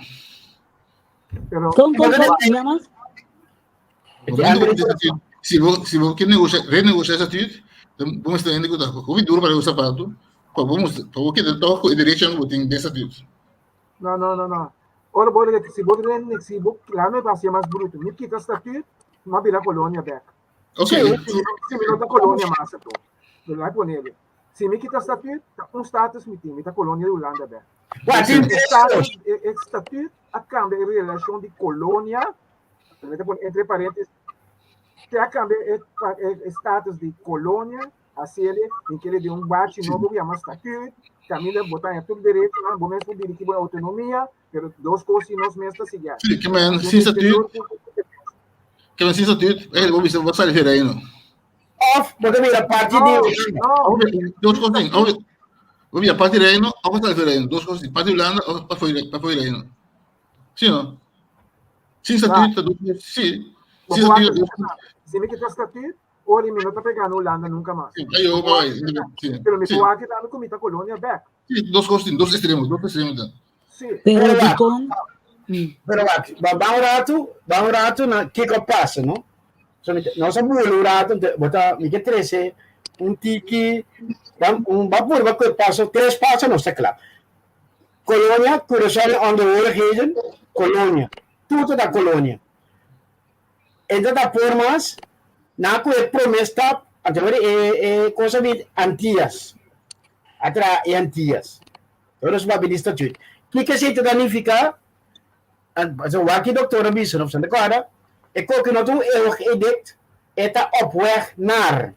Pero Kon kon kon mira mas? Momento ku bo kita esaki, si bo si bo ke negosha renegosha e statuut, dan bo mester hende ku ta hopi duro pa rego sapato, pa bo mustra pa bo keda tòg ku e derechonan ku bo tin den statuut. No, no, no, no. Ora bo si bo rene si bo la me hasié mas bruto. Mi kita statuut, mi a bira kolonia bèk. Ok. Si mi no ta kolonia mas anto. Pero laat ponele. Si mi kita statuut, ta un status mi tin, mi ta kolonia di Hulanda bèk. Wa tin E status, e, e statuut a kambia e relashon di kolonia, mi ta pone entre paréntesis, te a kambia e, e, e status di kolonia, hasiele, den kele di un bachi nobo ku yama statuut, kaminda bo ta haña tur derechonan, bo mes por dirigí bo outonomia, pero dos kos si nos mes ta sigui haci. Sí, ke men sin statuut, ke men sin statuut, eh, bo bisa bo sali di reino. Of bo ta bira parti di No, Dos cosas tin. Of bo bira parti reino of bo sali di reino. Dos cosas tin. Parti Hulanda of pa foi pa foi reino. Sí no? Sin statuut ta dos cosas. Sí. Bo Sin por statuut ta dos cosas. Si mi kita statuut, ora mi no ta pega na Hulanda nunca mas. Sí, ayo, bai. Sí. Pero mi Sí. por aki tambe cu mi ta colonia bek. Sí, dos cosas tin. Dos extremos, dos extremos tin. Sí. Pero Pero wak, dikon? pero wak, ba un ratu, ba un ratu na kiko pasa, no? So mi nos a bula un ratu, ente bo ta mi ke trese un tiki, ba un ba purba ku e paso, tres paso nos ta kla. Kolonia, Curaçao en onderhorigheden, kolonia. Tur ta ta kolonia. E ta ta por mas na ku e promé stap, anto e e cosa di Antillas, a traha e Antillas. Ora nos papia di statuut. Kiko esei ta nifiká? Pasobra wak ki doktor a bisa nos, ta kòrda? E koki no ta un eeuwig edict, e ta op weg naar.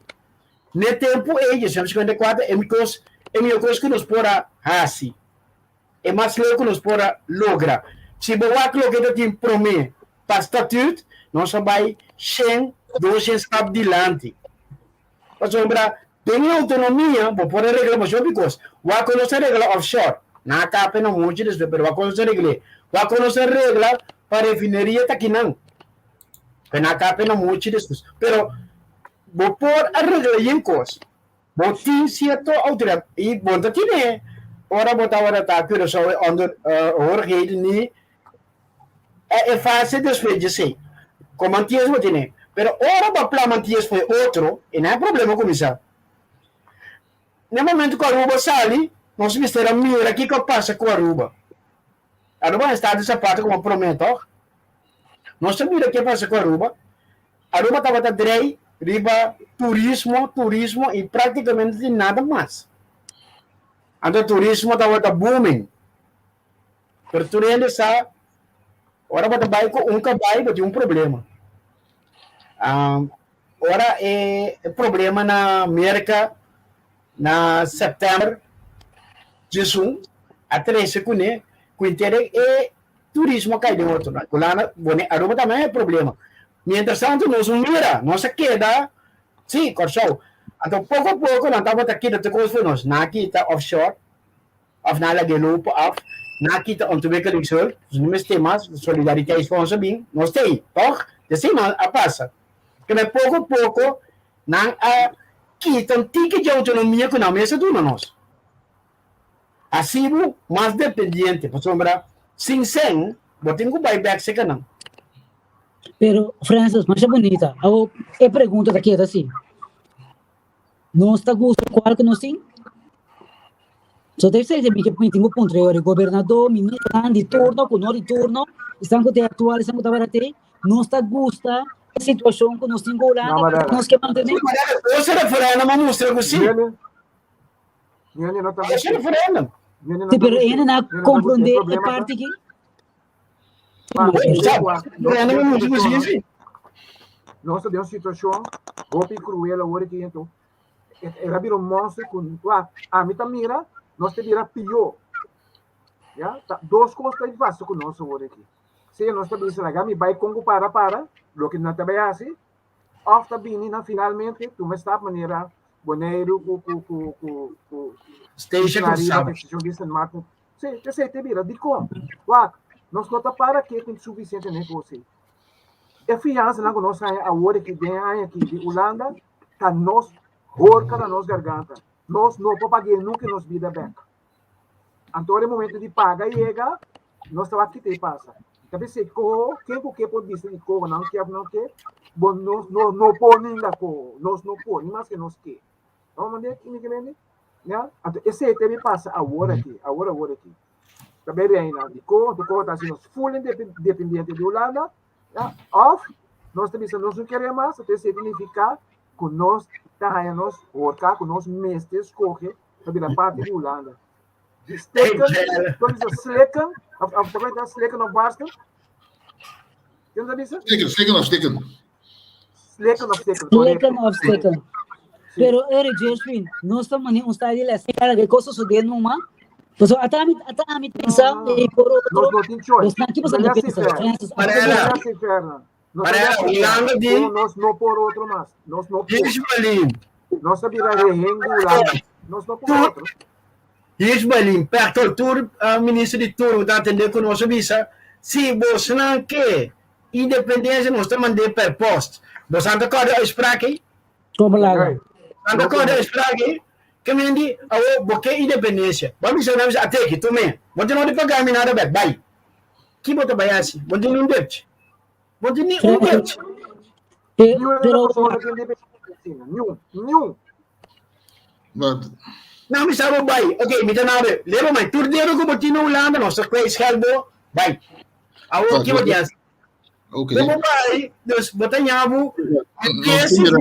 N'e tempu ei, 1954, e kos, e mihó kos ku nos por a hasi, e mas leu ku nos por a logra. Si bo wak loke ta tin promé pa statuut, nos a bai shen, doshen stap dilanti. Pasobra den e autonomia bo por a regla masha hopi kos. Wak ku nos a regla offshore, nan a kapa na muchu despues, pero wak ku nos a regl'é. Wak ku nos a regla pa refineria ta kinan, pero nan a kapa na muchu despues. Pero bo por a regla yen kos. Bo tin sierto outoridat i bo no ta tene ora bo tabata ta Curaçao e onder hoorigheden ni E fase despues dje sei. Con Mantias bo tene. Pero ora bo a pla Mantias foe otro, e nan e problema cuminsa. Na e momento cu Aruba sali, nos mester a mira kico a pasa cu Aruba. Aruba a esta di zapato como prome, toch? Nos ta mira ke a pasa cu Aruba. Aruba tabata drei riba turismo, turismo y practicamente tin nada mas. Anto turismo tabata booming. Pero tur hende sa, ora bo ta bai ku un kabai, bo tin un problema. Um, ora e, e problema na Merka na sèptèmber 11 a trese kuné ku intere e turismo a kai den otro. Hulanda, bone, Aruba tambe e problema. Mientras tanto nos no mira, nos a keda, sí, Kòrsou. Anto poko poko nan tabata kita tur kos for nos. Nan a kita offshore. Of nan a laga e lopo af, nan a kita ontwikkelingshulp, dus no mester mas, solidariteitsfonds a bin, nos ta ei, tòg? Esei nan a pasa. Kende poko poko nan a kita un tiki di outonomia ku nan mes a duna nos. Hasi bo mas dependiente, pasobra sin sèn. Bo tin ku bai bèk serka nan. Pero, Francis, masha bunita. Awo, e pregunta ta keda así. Nos ta gusta kual ku nos tin? So ta esei mi ke mi tin ku puntra yori. Gobernador, ministernan di turno ku no di turno, esnan ku ta aktual, esnan ku tabata te, nos ta gusta e situashon ku nos tin ku No, Hulanda, Marela. nos ke mantené? Sí, Marela, dos referéndum a mustra ku sí. Niene, niene no ta Dos gust'é. referéndum. Niene no Sí, ta pero gust'é. ene na Niene no ta gust'é. E komprondé e problema ta, parti ki. pa Sa, wak, nos ta referéndum den a un mustra ku situashon, sí, no? sí. Nos ta den un situashon hopi kruel awor aki, enton el a bira un monster ku wak, ami ta mira nos ta bira pió. Ya, ta dos kos ta pasa ku nos awor aki. Sea nos ta bisa laga mi bai kon ku para para, loke nan ta bai hasi, òf ta bini nan finalmente tuma e stap manera Boneiru ku ku ku ku ku Station ku Isla Riba, Saba. ku Station di Sint Maarten. Sí, esei ta bira. Dikon? Wak, nos no ta para ke tin sufisiente negoshi. E fiansanan ku nos haña awor aki den e aña aki di Hulanda ta nos horka na nos garganta. Nos no por pag'é nunka nos bida bèk. Anto ora e momento di paga yega, nos ta wak kita e pasa. Ta p'esei koho, ken ku ke por bisa di koho nan ke òf no ke, bo nos no no por ninga koho. Nos no por, ni maske nos ke. Bo mande kimi ke mende? Ya? Anto esei ta bin pasa awor aki, awor awor aki. Ta bay reina di koho, anto koho ta hasi nos full independiente di Hulanda, ya? Òf nos ta bisa nos no kere mas, anto esei ta nifiká ku nos ta haña nos horká, ku nos mester skohe pa bira parti di Hulanda. Di steken, kon bisa sleken, of of ta ta sleken of barsten? Ken ta bisa? Sleken, sleken of steken. Sleken of steken, Sleken correcto. of steken. Sí. Pero Eric Josephine, nos ta mane un style di les. Cara que cosa sucede numa. Pues ata mi ata mi pensa No, no, e por Nos otro. no tin choice. Nos nan ki No pasan ta pensa. fer. Francis, ata Marela. No ta fer. No ta Marela, fer. Hulanda di Nos no por otro mas. Nos no por. Hirschbalin. Nos ta bira rehen di Hulanda. Nos no por otro. Hirschbalin, Pechtold, tur minister di tur ta atende ku nos a bisa, si bosnan ke independensia nos ta mand'é per post. Bosan ta kòrda e uitspraak ei? Como laga. Bosan ta kòrda e uitspraak ei? Ke men di, awo bo ke independensia. Bo a bisa nan bisa, ateki, tum'é. Bo tin no di paga mi nada bèk, bai. Ki bo ta bai hasi? Bo tin un debchi. Bo tin ni un debchi. Niun Pero persona tin independensia. Niun. Niun. But Nou, mi sa bo bai. Ok, mi ta nabe. Leba mai. Tur debe ku bo tin na Hulanda, nos ta kwijtscheld bo. Bai. Awo, ki bo tin hasi? Ok. Bo bai, dus bo ta ñabu. Nos ke mira,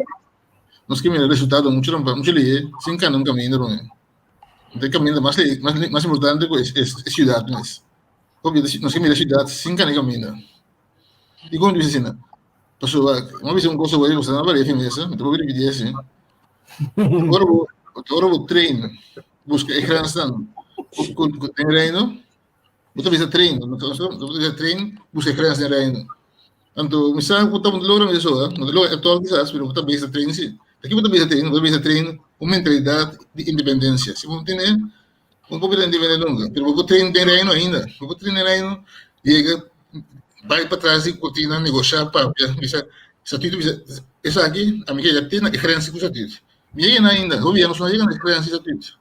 nos ke mira resultado mucho mucho lihe, sin cana un caminda prome. E caminda mas mas mas importante ku e ciudad mes. Pasobra nos ke mira ciudad sin cana e caminda. Y con bisa asina? Pasobra, mi a bisa un cosa hoy, boso no a parece mesa, mi ta por ripiti ese. Ora bo, ora bo train, busca e grensnan ku ku den reino, bo ta bisa train, bo ta bisa train, busca e grens den reino. Anto, mi sa ku ta logra mi eso, no ta logra actual kisas, pero bo ta bisa train si. Aki bo ta bisa train, bo ta bisa train un mentalidad di independencia. Si bo tene, bo no por bira independente nunca, pero bo por train den reino ainda. Bo por train den reino, yega bai patras di cortina, negosha, papia, bisa statuto bisa esaki ami ke yega te na e grens ku statuto. Mi a yena ainda, hopi nos no a yega na e grens di statuto.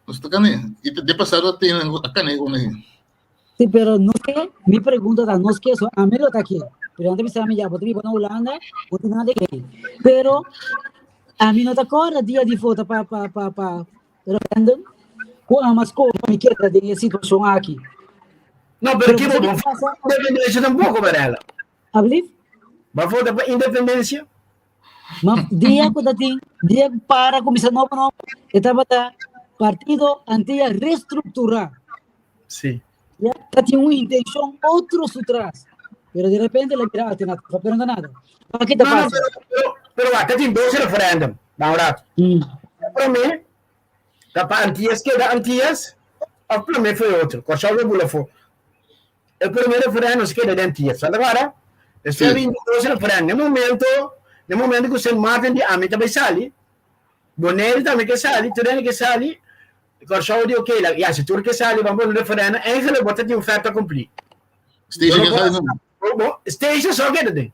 Nos ta kane, i de pasado a tene a kane kon ahi. Sí, pero nos ke, mi pregunta ta, nos ke, so ami lo ta ke. Pero nan ta bisa mi ya, bo ta biba na Hulanda, bo tin nada ke. Pero ami no ta kòrda dia di vota pa pa pa pa referendum ku ama skohe mi keda den e situashon aki. No, pero ki bo bo vota pa independencia tampoco, Varela. Alblief? Bo vota pa independencia? Ma dia ku ta tin, dia ku para kuminsá nobo nobo, e tabata Partido Antia Restrukturá. Sí. Ya ta tin un intenshon otro su tras, pero de repente la bira alternativa, pero no nada. Pa ki ta No, no, pasa? pero, pero, pero wak, ta tin dos referendum. Ban un rato. E promé ta pa Antias keda Antias of promé foi otro. Kòrsou lo bula afó. E promé referendum si keda den Antias. Sa ta kòrda? Despues Sí. bin dos referendum. Na momento, na momento ku Sint Maarten di ami ta bai sali, Boneiru tambe ke sali, tur hende ke sali, Kòrsou di oké, ya si tur ke sali ban pone referendum, eigenlijk bo ta tin un fait accompli. Station ke sali no. Bo, station so keda den.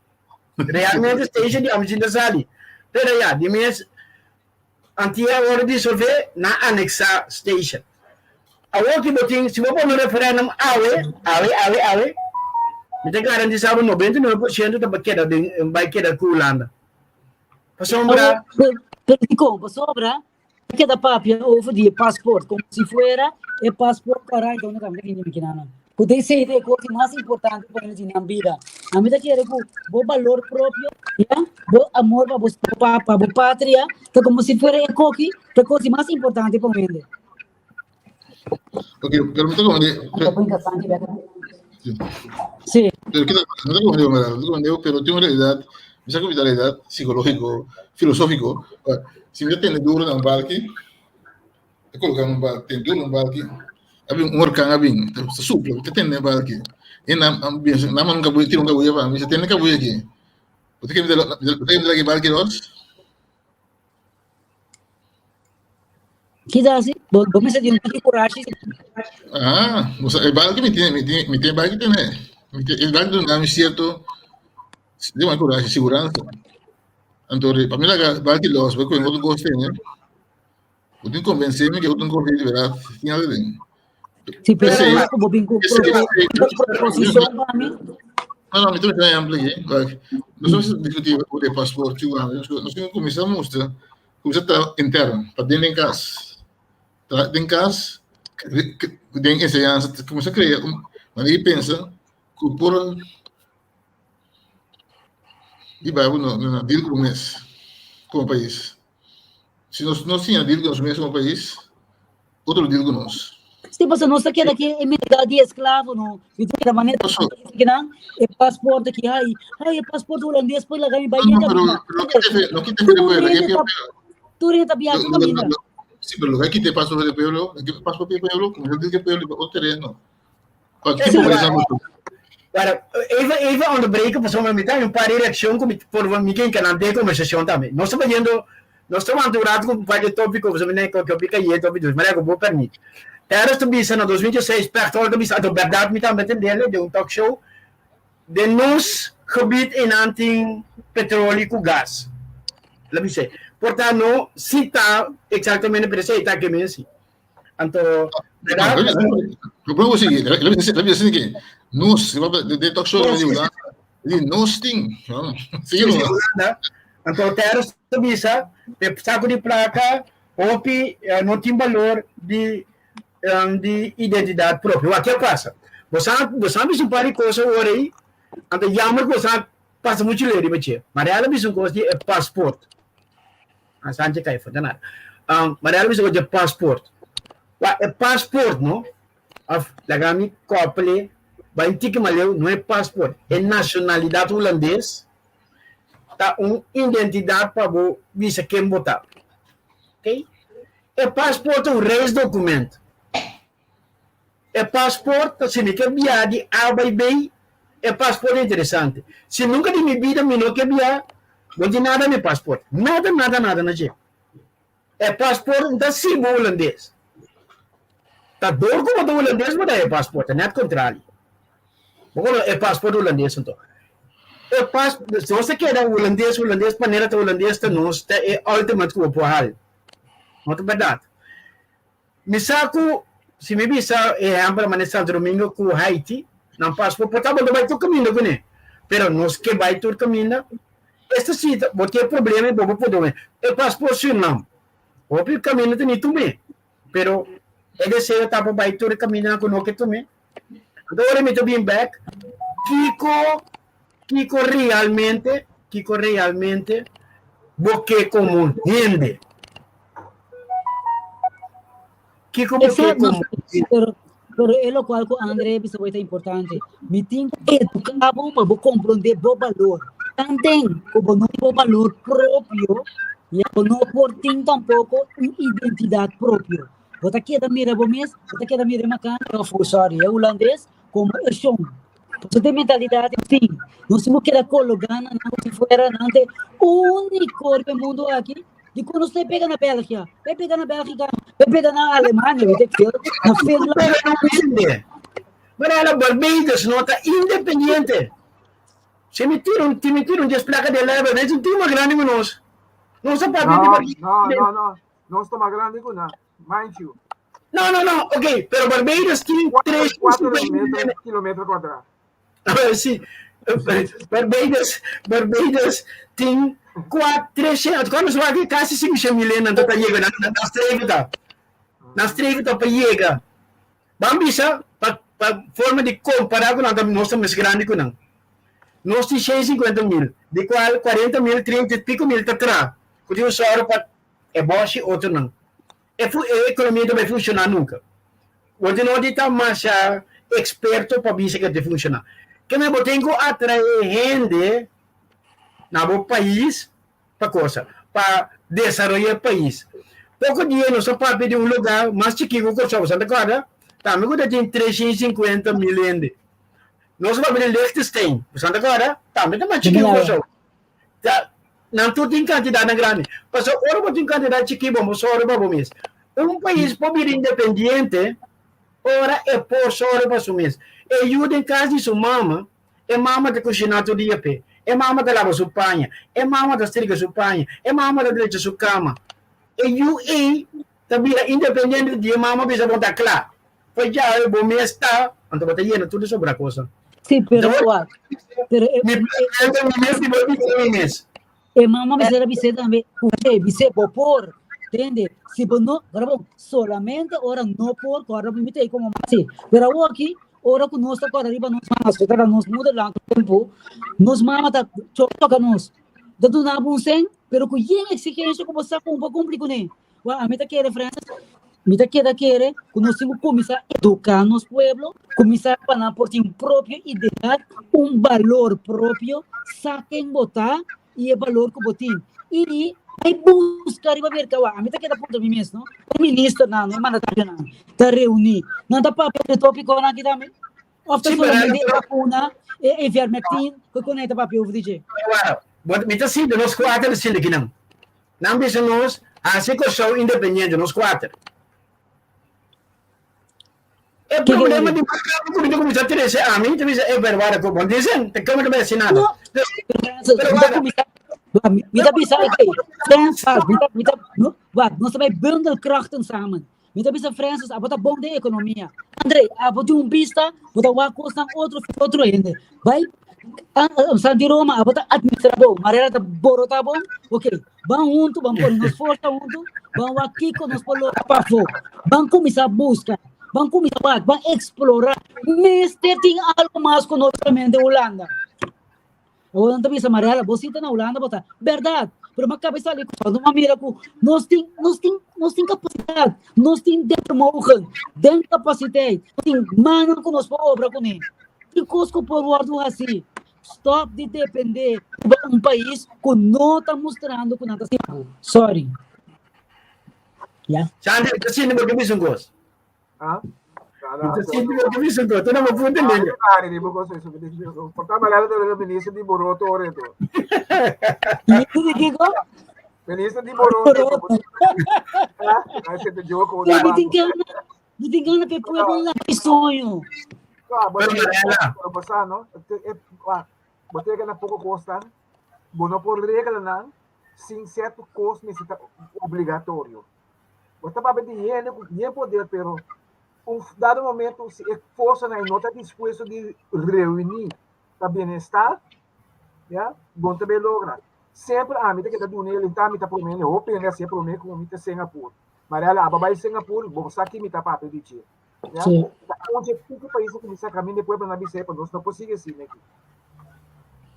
Realmente station di ami ta sali. Pero ya, di mes Antia wòrdu disolvé, nan aneksá station. Awor ki bo tin, si bo pone referendum awe, awe, awe, awe, Mi ta garantisa bo 99% ta bai keda den bai keda ku Hulanda. Pasobra. Pero dikon? Pasobra ta keda papia over di e paspoort como si fuera e paspoort caray donde ta mi ta kina nan. Ku ta esei ta e kos di mas importante pa hende tin nan bida. Ami ta kere ku bo balor propio, ya, bo amor pa bo pa bo patria ta como si fuera e koki ta e kos di mas importante pa un hende. Ok, pero mi ta como de... Sí. Pero kita, no ta como de, no ta como de, pero tin un realidad, mi sa ku mi ta realidad psicológico, filosófico, si mi ta tene duro na un barki, ta coloca un barki, tene duro na un barki, a bin un orkan a bin, ta supla, ta tene un barki, e nan, nan nan un kabuya, tira un kabuya pa mi, mi sa tene kabuya aki, bo ta kere mi ta, bo ta kere mi ta laki barki los? Kita si, bo, bo mester di un tiki kurashi. Ah, o sea, e barki mi tiene, mi tiene, mi tiene barki tiene, mi tiene, el barki duna mi cierto, di un kurashi, siguransa. Anto, pa mi laga barki los, porque otro kos tiene, bo tin convencer mi que otro kos di verdad, tin algo den. Sí, pero Ese, ese, bo bin ku proposicion pa mi. No, no, mi ta bisa ejemplo aquí. Like, nos a discutir over de paspoort, nos nos cuminsa mustra, cuminsa ta interno, pa den den cas. Ta den cas, den enseñanza, cuminsa crea un manera di pensa cu por di bai no no deal cu mes como pais. Si nos no siña deal cu nos mes como pais, otro lo deal cu nos. Sí, pasobra nos ta keda ki e mentalidad di esclavo, no? Mi ta keda manera ki nan e paspoort aki, ai, ai, e paspoort holandés por laga mi bai No, pero lo que te lo que te pueblo, Tur hende ta biaha tur kaminda. Sí, pero lo que quite paspoort del pueblo, lo que paspoort del pueblo, como yo digo pueblo, otro terreno. Para, even, even onderbreken, pasobra mi ta un par di reaccion ku mi por mi ke encanan den conversacion tambe. Nos ta bayendo, nos ta wanta un rato ku un par di tópiko, pasobra mi na koke hopi kayente, hopi dulce, maar ku bo permit. Terrence ta bisa na 2016, Pechtold ta bisa, anto bèrdat mi tambe tendele den un talk show, den nos gebied einan tin petroli ku gas. El a bisa, por ta no si ta exactamente, pero esei ta ke men si. Anto, verdad? Lo puedo seguir. Le voy a decir que nos, de talk show de Holanda, di nos tin. Sí, Holanda. Anto, terra bisa, pe saco di placa, hopi no tin valor di di identidad propio. Wat ke pasa? Bo sa, bo sa bisa un par di cosa ora aí, anto jammer ku bo sa pasa mucho lei riba dje. Maar ela bisa un cosa di e paspoort. A Sánchez kai for nada. Um, maar ela bisa e paspoort. Wa e paspoort no, of laga mi koppelen, ba un tiki maleu, no e paspoort, e nacionalidad holandés ta un identidad pa bo bisa ken bo ta. Okay? E paspoort ta un reisdocument. E paspoort ta si mi ke biaha di A bai B, e paspoort ta interesante. Si nunca di mi bida mi no ke biaha, no tin nada na e paspoort. Nada, nada, nada na dje. E paspoort no ta si bo hulandes. Ta dor ku bo ta hulandes bo ta e paspoort, ta net kontrali. Bo kono e paspoort hulandes anto. E pas, nos ta keda hulandes, hulandes, manera ta hulandes ta nos ta e ultimate ku bo por hal. No ta bèrdat. Mi sa ku si mi bisa e ehèmpel manera Santo Domingo ku Haiti, nan paspoort por ta bo ta bai tur kaminda kuné, pero nos ke bai tur kaminda. Esta si bo tin e problema i bo por pone e paspoort Surinam. Hopi kaminda ta ni tum'é, pero e deseo ta pa bai tur e kamindanan ku no ke tum'é. Anto ora mi ta bin bèk, kiko kiko realmente kiko realmente bo ke komo hende? Kiko bo ke komo hende? Pero, pero e lokual ku Andre bisa bo ta importante. Mi tin ku eduká bo pa bo komprondé bo balor. Tanten ku bo no tin bo balor propio, ya bo no por tin tampoko un identidat propio. Bo ta keda mira bo mes, bo ta keda mira e makana, of sorry, e hulandes komo e shon. Pasobra den mentalidad tin, nos tin ku keda kologá na nan komo si fuera nan ta e úniko riba e mundu aki. Dikon nos ta e pega na Belgia? E pega na Bélgica, e pega na Alemania, weet ik veel, na Finland. Pero no hende. Maar ela Barbados no ta independiente. Si mi tira un, si mi tira un dies placa de lebe, weet un tin mas grande ku nos. Nos ta papia di No, Barbados. no, no, no. Nos ta mas grande ku nan. Mind you. No, no, no. Ok, pero Barbados tin 4 350 kilometer, kilometer cuadrado. Sí. Barbados, Barbados tin 4, 300, cuando se va casi 500 mil nan ta yega, nan nan streven ta. Nan streven ta pa yega. Ban bisa pa pa forma di compara cu nan ta nos ta mes grandi cu nan. Nos tin 150 mil, di cual 40 mil, 30 y pico mil ta tra, cu tin un sòru pa e boshi otronan. E fu e economia ta bai funciona nunca. Bo tin no di ta masha experto pa bisa ke ta funciona. Keme bo tin cu atrae hende na bo pais pa cosa, pa desaroya e pais. Poco dia nos a papia di un lugar mas chiki cu Corsou, Santa Clara, tambe cu ta tin 350 mil hende. Nos a papia di Liechtenstein, Santa Clara, tambe ta mas chiki cu Corsou. Ta, nan tur tin kantidadnan grandi. Pasobra ora bo tin kantidat chikí bo bo sòru pa bo mes. Un pais por bira independiente ora e por sòru pa su mes. E yu den kas di su mama, e mama ta kushiná tur dia p'e, e mama ta laba su paña, e mama ta striga su paña, e mama ta drecha su kama. E yu ei ta bira independiente di e mama bisa bo ta kla. Pues ya bo mes ta, anto bo ta yena tur di sobra cosa. Sí, pero wak. Pero e, Mi presidente mi mes di bo bisa mi mes. E mama mester a bis'é tambe, Uje, bis'é bo por, tende, si bo no, ora bon, solamente ora no por, ku ora mi ta ei komo mama sí. Pero awoki, ora ku nos ta kòrda riba nos mama, ku ta nos moederland tempu, nos mama ta choka nos, ta duna bo un sen, pero ku yen eksigensia ku bo sa ku bo por kumpli kuné. Wak, ami ta kere, Francis, mi ta keda kere ku nos tin ku kuminsá eduká nos pueblo, kuminsá pa nan por tin un propio identidat, un balor propio, sa ken bo ta i e balor ku bo tin. I bai buska riba merka. Wak, ami ta keda puntra mi mes, no? E ministernan, e mandatarionan ta reuní, nan ta papia di e tópikonan aki tambe? Òf ta solamente e vakuna, e ivermectin, ku kon nan ta papia over di dje? Wak, mi ta sinti nos kuater ta sinti akinan. Nan bisa nos hasi Kòrsou independiente, nos kuater. E problema di mas grandi ku mi ta kuminsá trese ami, ta bisa e pero wara ku bon dicen, ta kome ta bai hasi nada. No, Pero wara. Mi ta bisa oké, Frans, mi ta, mi ta, no, wak, nos ta bai bundel krachten samen. Mi ta bisa Francis, abo ta bon den ekonomia. André, abo tin un bista, bo ta wak kosnan otro, otro hende. Bai Santi Roma, abo ta administra bon, Mariela ta borota bon. Ok, ban huntu, ban pone nos forsa huntu, ban wak kiko nos por logra pafó. Ban kuminsá buska, ban kuminsá wak, ban eksplorá. Mester tin algu mas ku no solamente Hulanda. Awor nan ta bisa, Mariela, bo si ta na Hulanda, bo ta. Bèrdat, pero mi a kaba di sali ku nos a mira ku nos tin, nos tin, nos tin kapasidat, nos tin vermogen, den kapasiteit, nos tin mannan ku nos por obra kuné. Tin kos ku por wòrdu hasí. Stòp di dependé riba un pais ku no ta mustrando ku nan ta stima bo. Sorry. Ya. Sandy, mi ta sinti bo ke bisa un kos. Ah? Mi ta sinti bo ke bisa un kos. Te na bo punta lenga. Porta Mariela ta bira minister di boroto ora eto. Minister di kiko? Minister di boroto. Ah, ese te joke. Mi tin gana. Mi tin gana pa e pueblo laga e soño. Ah, bo Pero Mariela. Pero basa, no? Ah, bo te gana poco costan. Bo no por regla nan sin cierto cos mester ta obligatorio. Bo ta papia di hende cu bien poder, pero un dado momento si e forsanan no ta dispuesto di reuni pa bienestar, ya, bo no ta bay logra. Semper ami ta keda duna e lintá, mi ta prome, hopi hende a haci e prome cu mi ta Singapore. Mariela, abo bai Singapur, bo sa ki mi ta papia di dje. Ya? Sí. Ta un dje piki pais a kuminsá kaminda e pueblo na bis'é pa nos no por sigui asina aki.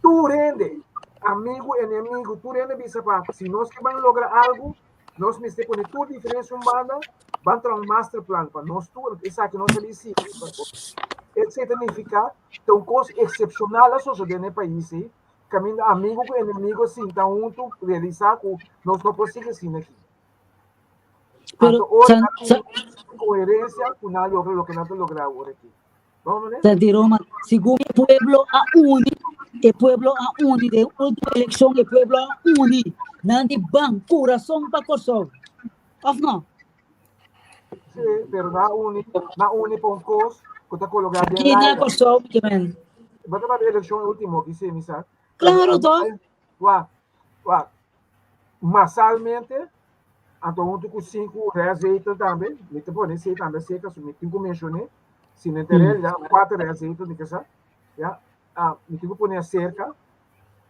Tur hende, amigu, enemigu, tur hende bisa pa si nos ke ban logra algu, nos mester pone tur diferensia un banda, ban traha un master plan pa nos tur, esaki nos a bin sigui. Esei ta nifiká ta un kos eksepshonal a sosodé na e pais ei, kaminda amigu ku enemigu a sinta huntu, realisá ku nos no por sigui asina aki. Pero Anto ora San, nan San, tin coherencia cu nan logra loke nan ta logra awor aki. Vamos meneer? Santi Roma, segun e pueblo a uni, e pueblo a uni den ultimo eleccion, e pueblo a uni. Nan di ban curason pa Kòrsou. Of no? Sí, pero nan uni, nan uni pa un cos cu ta coloca den Aki na aire. Kòrsou, mi ke men. Bo ta papia eleccion ultimo aki, sí, mi sa. Claro, toch? Wak, wak. Masalmente, anto huntu ku sinku rèszetel tambe, mi ta pone esei tambe aseka, so mi tin ku menshoné, si no ta realidad, kuater rèszetel mi ke sa, ya. Ah, mi tin ku pone aserka.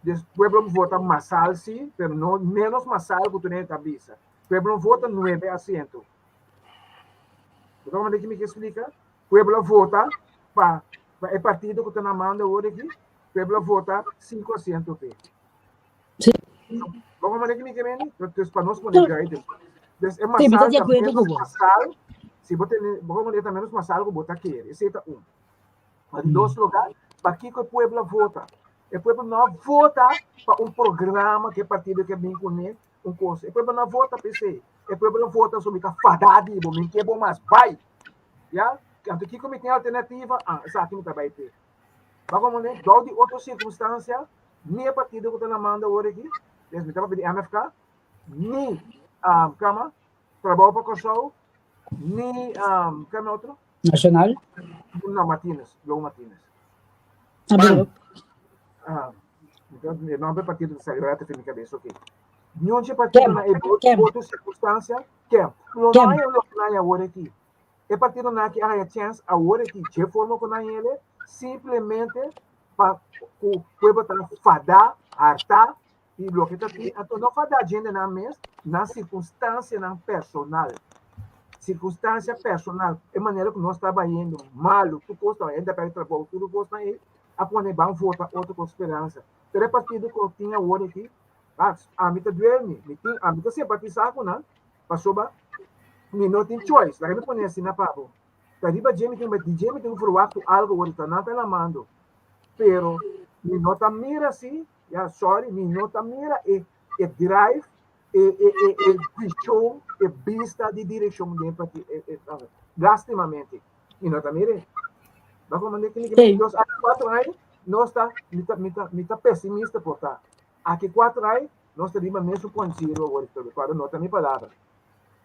Des pueblo vota masal sí, pero no menos masal ku tur hende ta bisa. Pueblo vota nuebe asiento. Bo ta comprende ki mi ke splika? Pueblo vota pa pa e partido ku ta na mando awor aki, pueblo vota sinku asiento p'e. Sí. Bo comprende ki mi ke mende? Dus pa nos pone duidelijk. Dus e Sí, mi ta masal di ta acuerdo menos ku bo. masal, si bo tene, bo comprende ta menos masal ku bo ta kere. Esei ta un. Ma di dos lugar, pakiko e pueblo a vota? E pueblo no a vota pa un programa ku e partido ke bin kuné, un kos. E pueblo no a vota pa esei. E pueblo a vota so mi ta fadá di bo, mi ke bo mas, bai! Ya? Anto kiko mi tin alternativa? Ah, esaki mi ta bai p'e. Ba komprendé? Dou di otro sirkunstansia, ni e partido ku ta na mando awor aki, des mi ta papia di MFK, ni um, kama, Trabou pa Kòrsou, ni um, kama otro? Nacional? No, Martinez, Lou Martinez. Ah, pero, Ah, então, e nome do partido saiu agora mi cabeça, ok. Nenhum partido Kem, na e Kem. outra circunstância, Kem. Lo Kem. não é lo que não é agora aqui. E partido na que há chance agora aqui, de forma que não ele, simplesmente pa o pueblo tá fadá, hartá, e lo que tá aqui, então não fadá gente na mes, na circunstância na personal. Circunstância personal, é maneira que nós estava indo, malo, tu custa, ainda perde trabalho, tudo custa aí, a pone bang vota outro com esperança. Pero é partido que tinha agora aqui, ah, a mim tá duerme, me tem, a mim tá simpatizar com não, passou ba, mi no tin choice, laga mi pone asina pa bo. Ta riba dje mi tin, di dje mi tin ku verwachtu algo awor, ta nan ta lamando. Pero mi no ta mira si, ya sorry, mi no ta mira e e drive, e e e e vision, e bista di direccion den parti e e lastimamente mi no ta mira. Ba comprende kini ki Sí. nos aki cuatro aña nos ta mi ta mi ta mi ta pesimista por ta. Aki cuatro aña nos ta riba mesun point zero awor, cuando no ta mi palabra.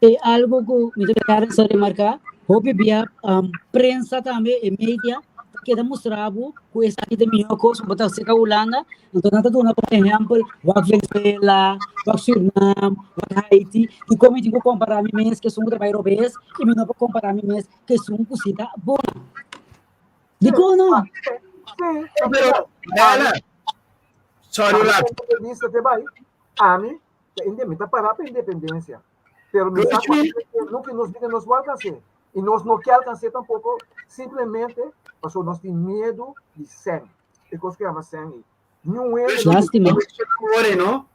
E algo ku mi ta kere sa remarká, hopi bia um, prensa tambe, e media, ta keda mustra bo ku esaki ta e mihó kos ku bo ta seka Hulanda. Anto nan ta duna por ehèmpel wak Venezuela, wak Surinam, wak Haiti, dikon mi tin ku kompará mi mes ku esun ku ta bai robes i mi no por kompará mi mes ku esun ku si ta bon. Dikon no? Sí, Pero, Bella, sorry, Lat. Ami, te bai. Ami, ta inde, mi ta para pa independencia. Pero mi sa no que nos vida nos no alcancé. Y nos no que alcancé tampoco, simplemente paso nos tin miedo di sen. E cos que llama sen. Y ni un hende no Lástima. Singapore, no?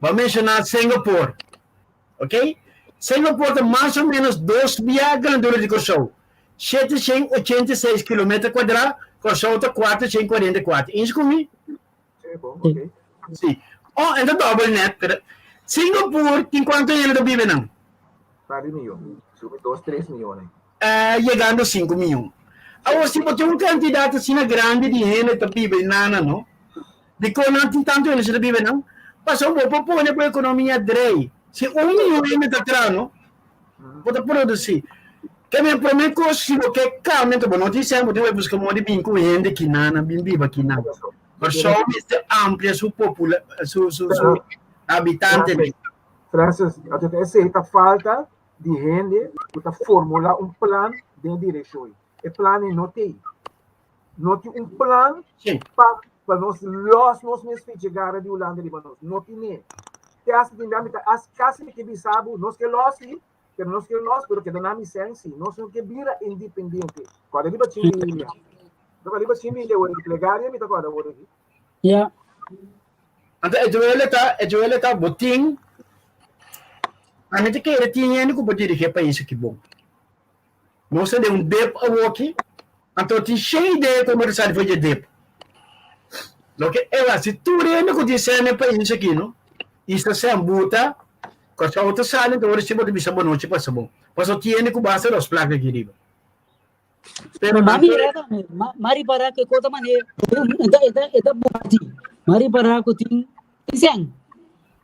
Va mencionar Singapore. Ok? Singapore ta mas o menos dos bia grandura di Kòrsou. 786 kilometer kuadrá, Kòrsou ta 444. Eens ku mi? Sí, bon, ok. Sí. Oh, en ta double net. Pero Singapore tin kuantu hende ta biba nan? Par di miyon. Subi dos, tres miyones. Eh, yegando 5 miyon. Awor, si bo tin un kantidat asina grandi di hende ta biba e nana, no? Dikon nan tin tantu hende ta biba nan? Pasobra bo por pone bo ekonomia drei. Si un miyon hende ta tra, no? Bo ta produsí. Ke men promé kos, si bo ke kambia, anto bo no tin sèn, bo tin ku bai buska moda di bin ku hende kinan, bin biba kinan. Kòrsou mester amplia su popula su su su habitantenan. Francis, anto ta esei ta falta di hende ku ta formulá un plan den direkshon ei. E plan ei no t'ei. No tin un plan pa pa nos lòs nos mes fichi gara di Hulanda riba nos. No tin'é. Te hasta tin bia mi ta kasi mi ke bisa bo, nos ke lòs sí, pero nos ke lòs pero keda na mi sèn sí. Nos no ke bira independiente. Kòrda riba chin Biblia. Ta kòrda riba chin Biblia awor aki. Plegaria mi ta kòrda awor aki. Ja. Anto e duele ta, e duele ta bo tin, ami ta kere tin hende ku por dirigí e pais aki bon. Nos ta den un dip awoki, anto tin shen idea kon bo ta sali for di e dip. Loke e wak, si tur hende ku tin sèn den e pais aki no, i sta sèn buta, Kòrsou ta sali, anto ora si bo ta bisa bonochi pasa bon. Pasobra tin hende ku basta dos plaka aki riba. Pero Ma nan mira tambe, ma, ma ripará ku e kos ta manera, e ta, e ta, e ta bati. Ma ripará ku tin, tin sèn.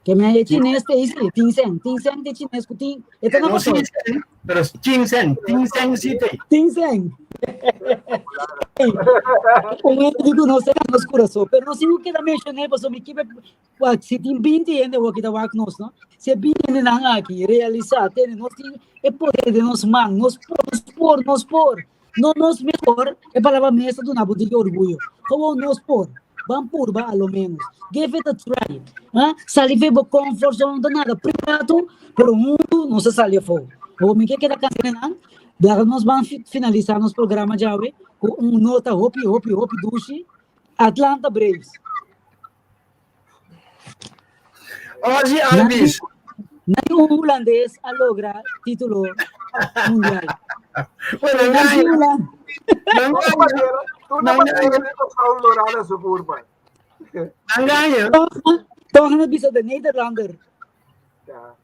Ke men e chines te isi, tin sèn, tin sèn te chines ku tin, e ta na No Kòrsou. sin sèn, pero tin sèn, tin sèn si te. Tin sèn. Un hende di ku nos ta na nos kurason, pero nos tin ku keda menshoné pasobra mi kibe Wak, si tin binti hende awor ki ta wak nos, no? Si e binti hendenan aki realisá, tene, nos tin e poder den nos man, nos por, nos por, nos por. No nos mes por, e palabra mes ta duna bo diki orguyo. Gewoon nos por. Ban purba a lo menos. Give it a try. Ha? Sali fe bo comfort zone, no ta nada privado, pero huntu nos ta sali afó. Awor mi ke keda kansa nan, laga nos ban finalisa nos programa djawe ku un nota hopi hopi hopi dushi, Atlanta Braves. Ozzie Albies. Ni un hulandes a logra título mundial. Bueno, Nan nan sí hulan. nan Tú no vas a su curva. nan gaña. Toch, toch na bisa de Nederlander. Ja.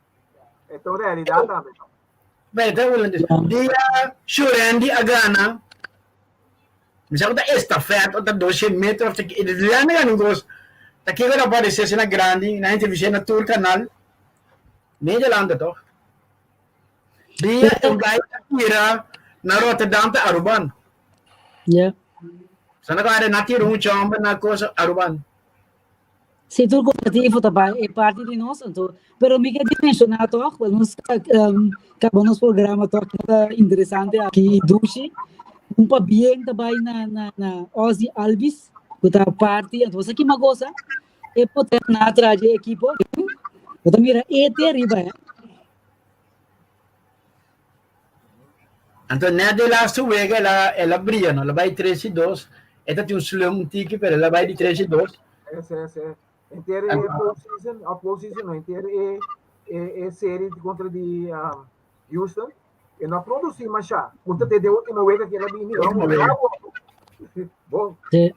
Esta es realidad también. Beta hulandes. Dia Shurendi a gana. Mi sa ku ta estafèt òf ta 200 meter òf ta ki. Landa gana un kos. Ta kiko ta aparesé asina grandi nan entrevist'é na tur kanal. Nederlander tòg? Dia un gai ta tira na Rotterdam ta Aruban. Ja. Sa na kòrda nan tira un chòmber na kosa Aruban. Si tur kooperativo ta bai e parti di nos anto pero mi ke menshoná tòg pa nos kaba nos programa tòg ku ta interesante aki i dushi un pabien ta bai na na na Ozzie Albies ku ta parti anto bo sa kima gosa e poder na atrás di e ekipo bo ta mira e te ariba eh. Anto net de laatste wega el a, el a bria, no? El a bai 3-2. E ta tin un slum un tiki, pero el a bai di 3-2. Sí, sí. Enter e postseason, of postseason, no, enter e, e, e serie contra di um, Houston. E no produci masha. Punta te de último wega que ela bini. Último wega. Bom. Sí.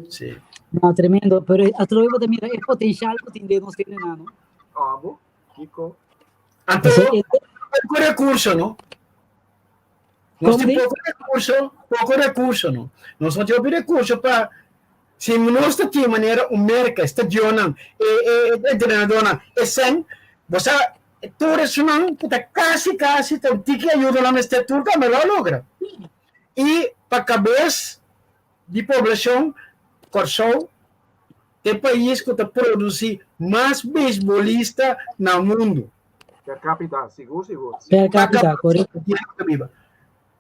Sí. No, tremendo. Pero atrobe bo ta mira e potencial ku tin den nos tene nano. Abo, Kiko. Anto, poco recurso, no? Nos tin poco recurso, poco recurso, no? Nos no tin hopi recurso pa si nos ta tin manera un merca, stadionnan, e e entrenadornan, e sen, bo sa tur esunnan ku ta kasi kasi ta un tiki ayuda nan mester tur tambe lo a logra. I pa kabes di poblashon Kòrsou ta e pais ku ta produsí mas beisbolista na mundu. Per capita, sigur, sigur. Per capita, korekto.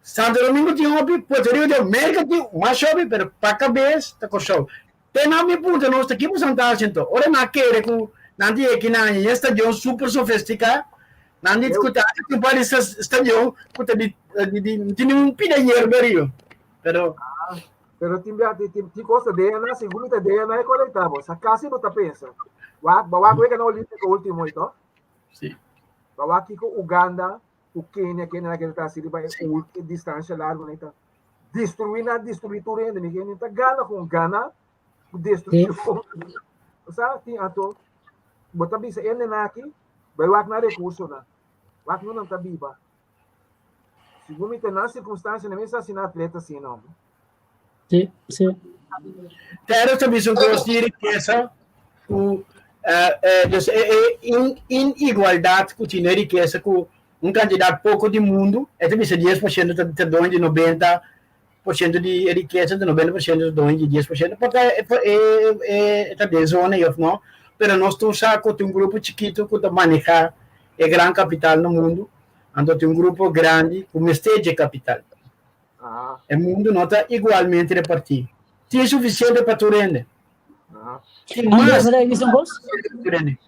Santo Domingo tin hopi, Puerto Rico tin hopi, Merka tin mas hopi, pero pa kabes ta Kòrsou. Te nan mi puntra nos ta ki porcentahe anto? Ora nan a kere ku nan tin eki nan e stadion super sofistiká, nan di ku ta tin un par di stadion ku ta di no tin ningun pida yerba riba. Pero Pero tin bia tin tin cosa DNA, segun mi ta DNA e conecta bo. Sa casi bo ta pensa. Wak ba wak wega na Olímpico último y to. Sí. Ba wak kiko Uganda, ku Kenia, Kenia na kende ta hasi riba e e distancia largo na ita. Destruí na destruí tur hende, mi kende ta gana con gana ku destrucción. Sa tin ato bo ta bisa hende na aki, bai wak na recurso na. Wak no nan ta biba. Segun mi ta na circunstancia, na mes asina atleta asina, hombre. Sí, sí. Pero ta bisa un kos di rikesa ku eh, eh, dus e, e in, inigualdad ku tin e rikesa ku un kantidat poko di mundu, e ta bisa 10% ta, ta doño di 90% di e rikesa, ta 90% ta doño di 10%, por ta e, e, e, ta den zona ei of no, pero nos tur sa ku tin un grupo chikitu ku ta maneha e gran kapital na mundu, Anto tin un grupo grandi ku mester dje kapital. E mundu no ta igualmente repartí. Tin sufisiente pa tur hende. Tin mas pa tur hende.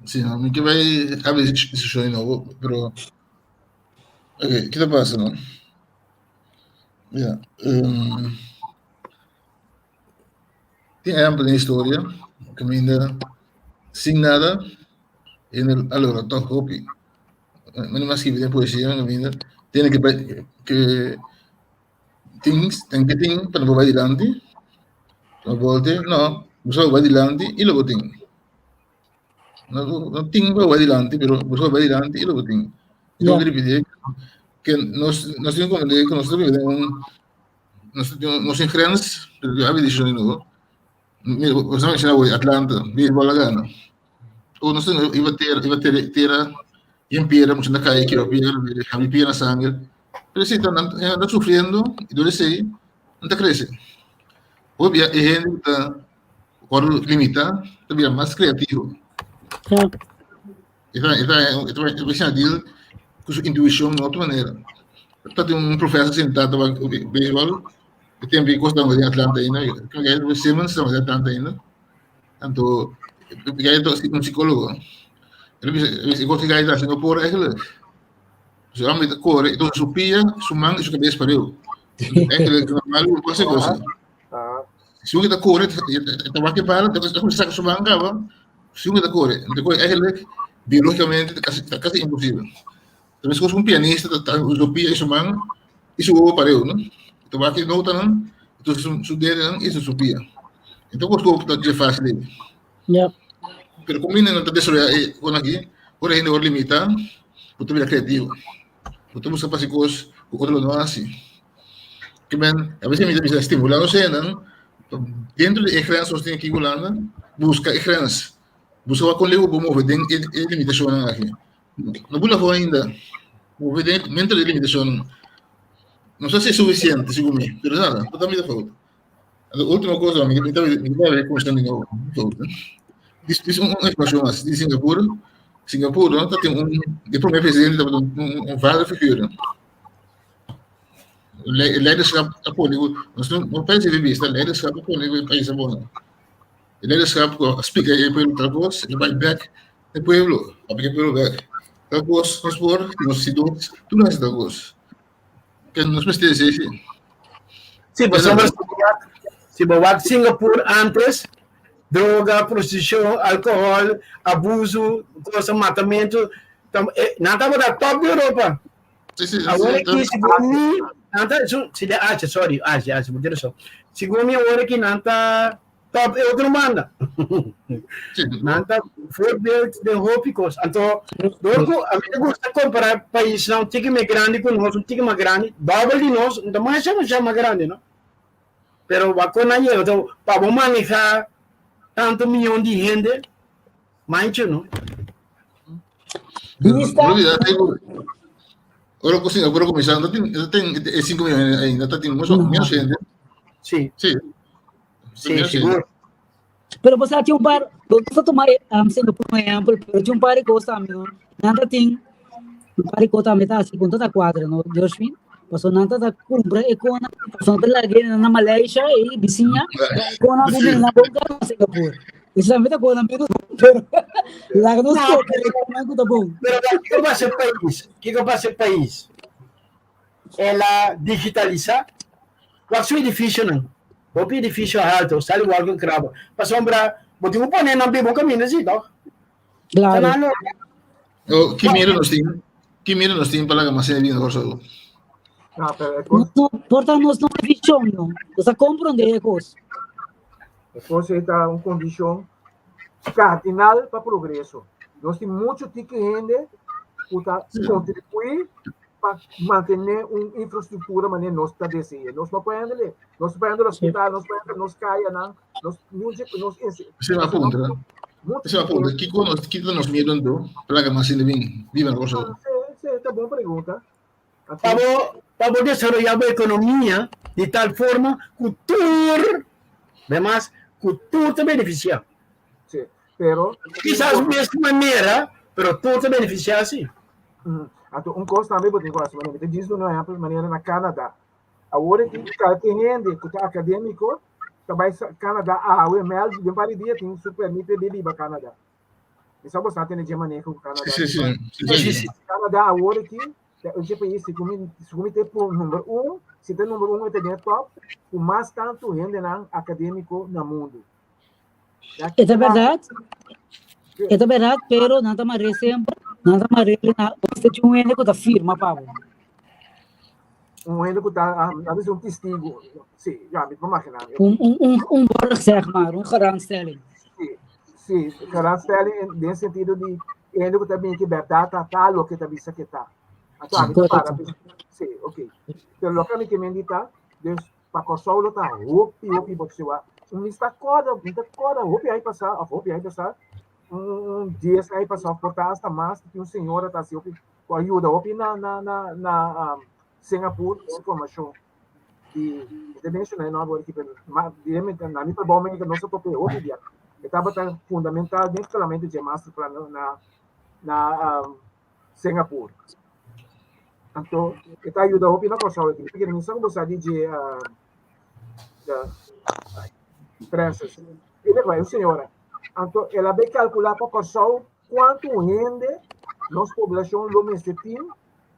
Sí, no, mi ke bai abri discusión di nobo, pero ok, ke ta pasa no? Ya, um, tin ehempel den historia kaminda sin nada hende a logra tòg hopi. Mi no mas skibi den poesia kaminda tene ke bai ke tin ten ke tin pa no por bai dilanti, no volte, no, bo sa bo bai dilanti i lo bo tin. No no tin pa bo bai dilanti pero bo sa bo bai dilanti i lo bo tin. Mi ta ripití ke nos nos tin ku komprendé ku nos ta biba den un Nos tin nos tin grens, pero yo había dicho de nuevo. Mira, você menciona hoy Atlanta, béisbol a gana. O nos tin iba tera, iba tera, tera y en piedra, mucho na calle, quiero piedra, abrir piedra sangre. Pero sí, están, están sufriendo y dole sei, no te crece. Hoy hay gente que está por limita, está más creativo. Ja. Esta, esta, esta, esta, esta, deal con su intuición de otra manera. Ta tin un professor sentá ta wak beisbòl. E tempu ei kos tabata den Atlanta ainda. Creo que Simmons tabata den Atlanta ainda. Anto e gai ta un psicólogo. El a bisa, el a bisa, e kos ku e gai ta hasi no por eigenlijk. Su homber ta kore, entonces su pia, su man i su kabes pareu. Eigenlijk normal no por hasi kos. Si un ta kore, e ta wak e bala, ta kuminsá saka su man kaba. Si un ta kore, entonces eigenlijk biológicamente ta kasi, ta kasi imposibel. Ta meskos ku un pianista ta ta usa su pia i su man i su wowo pareu, no? E ta wak e notanan, entonces su su dedenan i su pia. Enton kos ku ta dje fásil ei. Ja. Pero kon bini nan ta desaroyá e kon aki, ora hende wòrdu limitá, bo ta bira kreativo. Bo ta buska pa hasi kos ku otro lo no hasi. Ke men, a veces mi ta bisa stimulá nos hendenan pa dentro di e grens nos tin aki Hulanda, buska e grens. Buska wak kon leu bo move den e e limitashonnan aki. No bula afó ainda. Move den dentro di e limitashonnan. No sa si e sufisiente segun mi, pero nada, no ta mi ta fout. E último cosa, mi mi ta mi ta bai comenzar di nobo. Dis dis un informacion mas di Singapur. Singapur no ta tin un e prome presidente tabata un un un vader figura. Le leiderschap a pone ku nos no no pensa di bista leiderschap a pone ku e pais a bon. E leiderschap ku a splika e pueblo tal kos, e bai bek e pueblo, a piki e pueblo bek. Tal kos nos por, nos si dos, tur hasi tal kos. Ke nos mester esei si. Sí, pasobra si bo wak Singapur antes, droga, prostitushon, alkohòl, abuso, cosa, matamentu, nan tabata top di Europa. Sí, sí, Awor sí, aki, segun mi, nan ta, su, si de Asia, sorry, Asia, Asia, bo tin rason. Segun mi awor aki nan ta top e otro banda. Sí. Nan ta voorbeeld den hopi kos. Anto, door ku a mi ta gusta kompará paisnan un tiki mas grandi ku nos, un tiki mas grandi, dòbel di nos, no ta masha masha mas grandi, no. Pero wak kon nan yega, anto pa bo manehá tantu miyon di hende, mancha, no. Bista. No olvida, digo, ora ku Singapur a kuminsá, no tin, no tin e 5 millones ainda, ta tin mucho No. menos gente. Sí, Sí. sí, Menos gente. sigur. Pero bo sa tin un par, bo sa tuma um, Singapur como ehempel, pero tin un par di kos tambe, no? Nan ta tin un par di kos tambe ta hasi ku no ta kuadra, no, Joshwin? Pasobra nan ta ta kumpra e kona, pasobra nan ta laga e na Malaysia e bisiña, e kona ku bini na bon kara na Singapur. Esei tambe ta kona menos bon, pero laga nos No, kopi e kona ku ta bon. Pero kiko pasa e pais? Kiko pasa e pais? El a digitalisa wak su edificionan. Hopi edificio halto, sali wak un kraba. Pasobra bo tin ku pone nan biba un kaminda si, tok? Claro. Sa nan logra. Oh, ki miedo nos tin? Ki miedo nos tin pa laga mas hende bini na Kòrsou? No, pero e kos, Nos no, por ta nos no e vision, no. Nos a komprondé e kos. e kos ei ta un kondishon kardinal pa progreso. Nos tin muchu tiki hende ku ta kontribuí pa mantené un infrastruktura manera nos ta deseá. Nos no por handle, nos no por handle hospital, nos no por handle nos kayanan, nos nos Esei mi a puntra. Esei mi a puntra. Kiko nos, kiko ta nos miedo anto pa laga mas hende bin biba na Kòrsou? Sí, sí, ta bon pregunta. Pa bo, pa bo desaroyá bo ekonomia di tal forma ku tur, demas, ku tur ta benefisiá. Sí, pero Kisas mes manera, pero tur ta benefisiá sí. Anto un kos tambe bo tin ku hasi, manera mi ta djis duna un ehèmpel, manera na Canada. Awor aki kalke hende ku ta akadémiko ta bai Canada awe, mèld den par di dia tin su pèrmit pa e biba Canada. Mi sa bo sa tene dje maneho ku Canada. Sí, sí, sí. Sí, sí, sí. Canada awor aki ta un dje pais segun mi segun mi ta e number un, si ta number un e ta den e top ku mas tantu hendenan akadémiko na mundu. E ta bèrdat, e ta bèrdat, pero nan ta mar'é semper, nan ta mar'é na mester tin un hende ku ta firma pa bo. Un hende ku ta, a bisa un testigu, si, ya, mi por imaginá. Un, un, un, un borg, zeg maar, un garantstelling. Si, si, garantstelling den sentido di e hende ku ta bini ki bèrdat ta ta loke ta bisa ke ta. Anto ami ta para, si, ok. Pero loke ami ke men di ta, dus Pa Kòrsou lo ta hopi hopi boxewa. Mi sta kòrda, mi ta kòrda hopi aña pasá òf hopi aña pasá, un dies aña pasá òf por ta asta mas, tin un señora ta hasi hopi ku a yuda hopi na na na na Singapur den informashon di, mi ta menshoná e nòmber aki pero ma na mi trabou mi nos a topa e hopi bia. E tabata fundamental den skalamentu dje masterplan na na Singapur. Anto e ta yuda hopi na Kòrsou aki. Mi no sa ku bo sa di dje Francis. E ta un señora. Anto el a bai kalkulá pa Kòrsou kuantu hende nos poblashon lo mester tin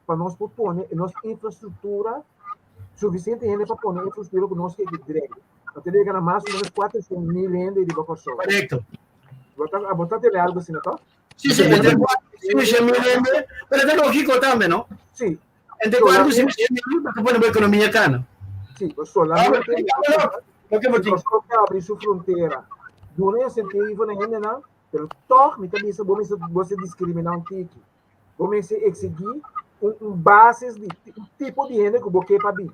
pa nos por pone nos infrastruktura, sufisiente hende pa pone infrastruktura ku nos ke ki drei. Anto el a yega na mas o ménos 400.000 hende riba Kòrsou. Korekto. Bo ta, bo ta tene algu asina, tòg? Sí, sí, entre 4 y 5 mil hende, pero ta lógico tambe, no? Sí. Entre 4 y 5 mil, pa pone bo economia cana. Sí, pues solamente porque Kòrsou ke abri su frontera, duna insentivo na hendenan, pero tòg mi ta bisa bo mester bo mester diskriminá un tiki. Bo mester eksigí un un basis di un tipo di hende ku bo ke pa bin.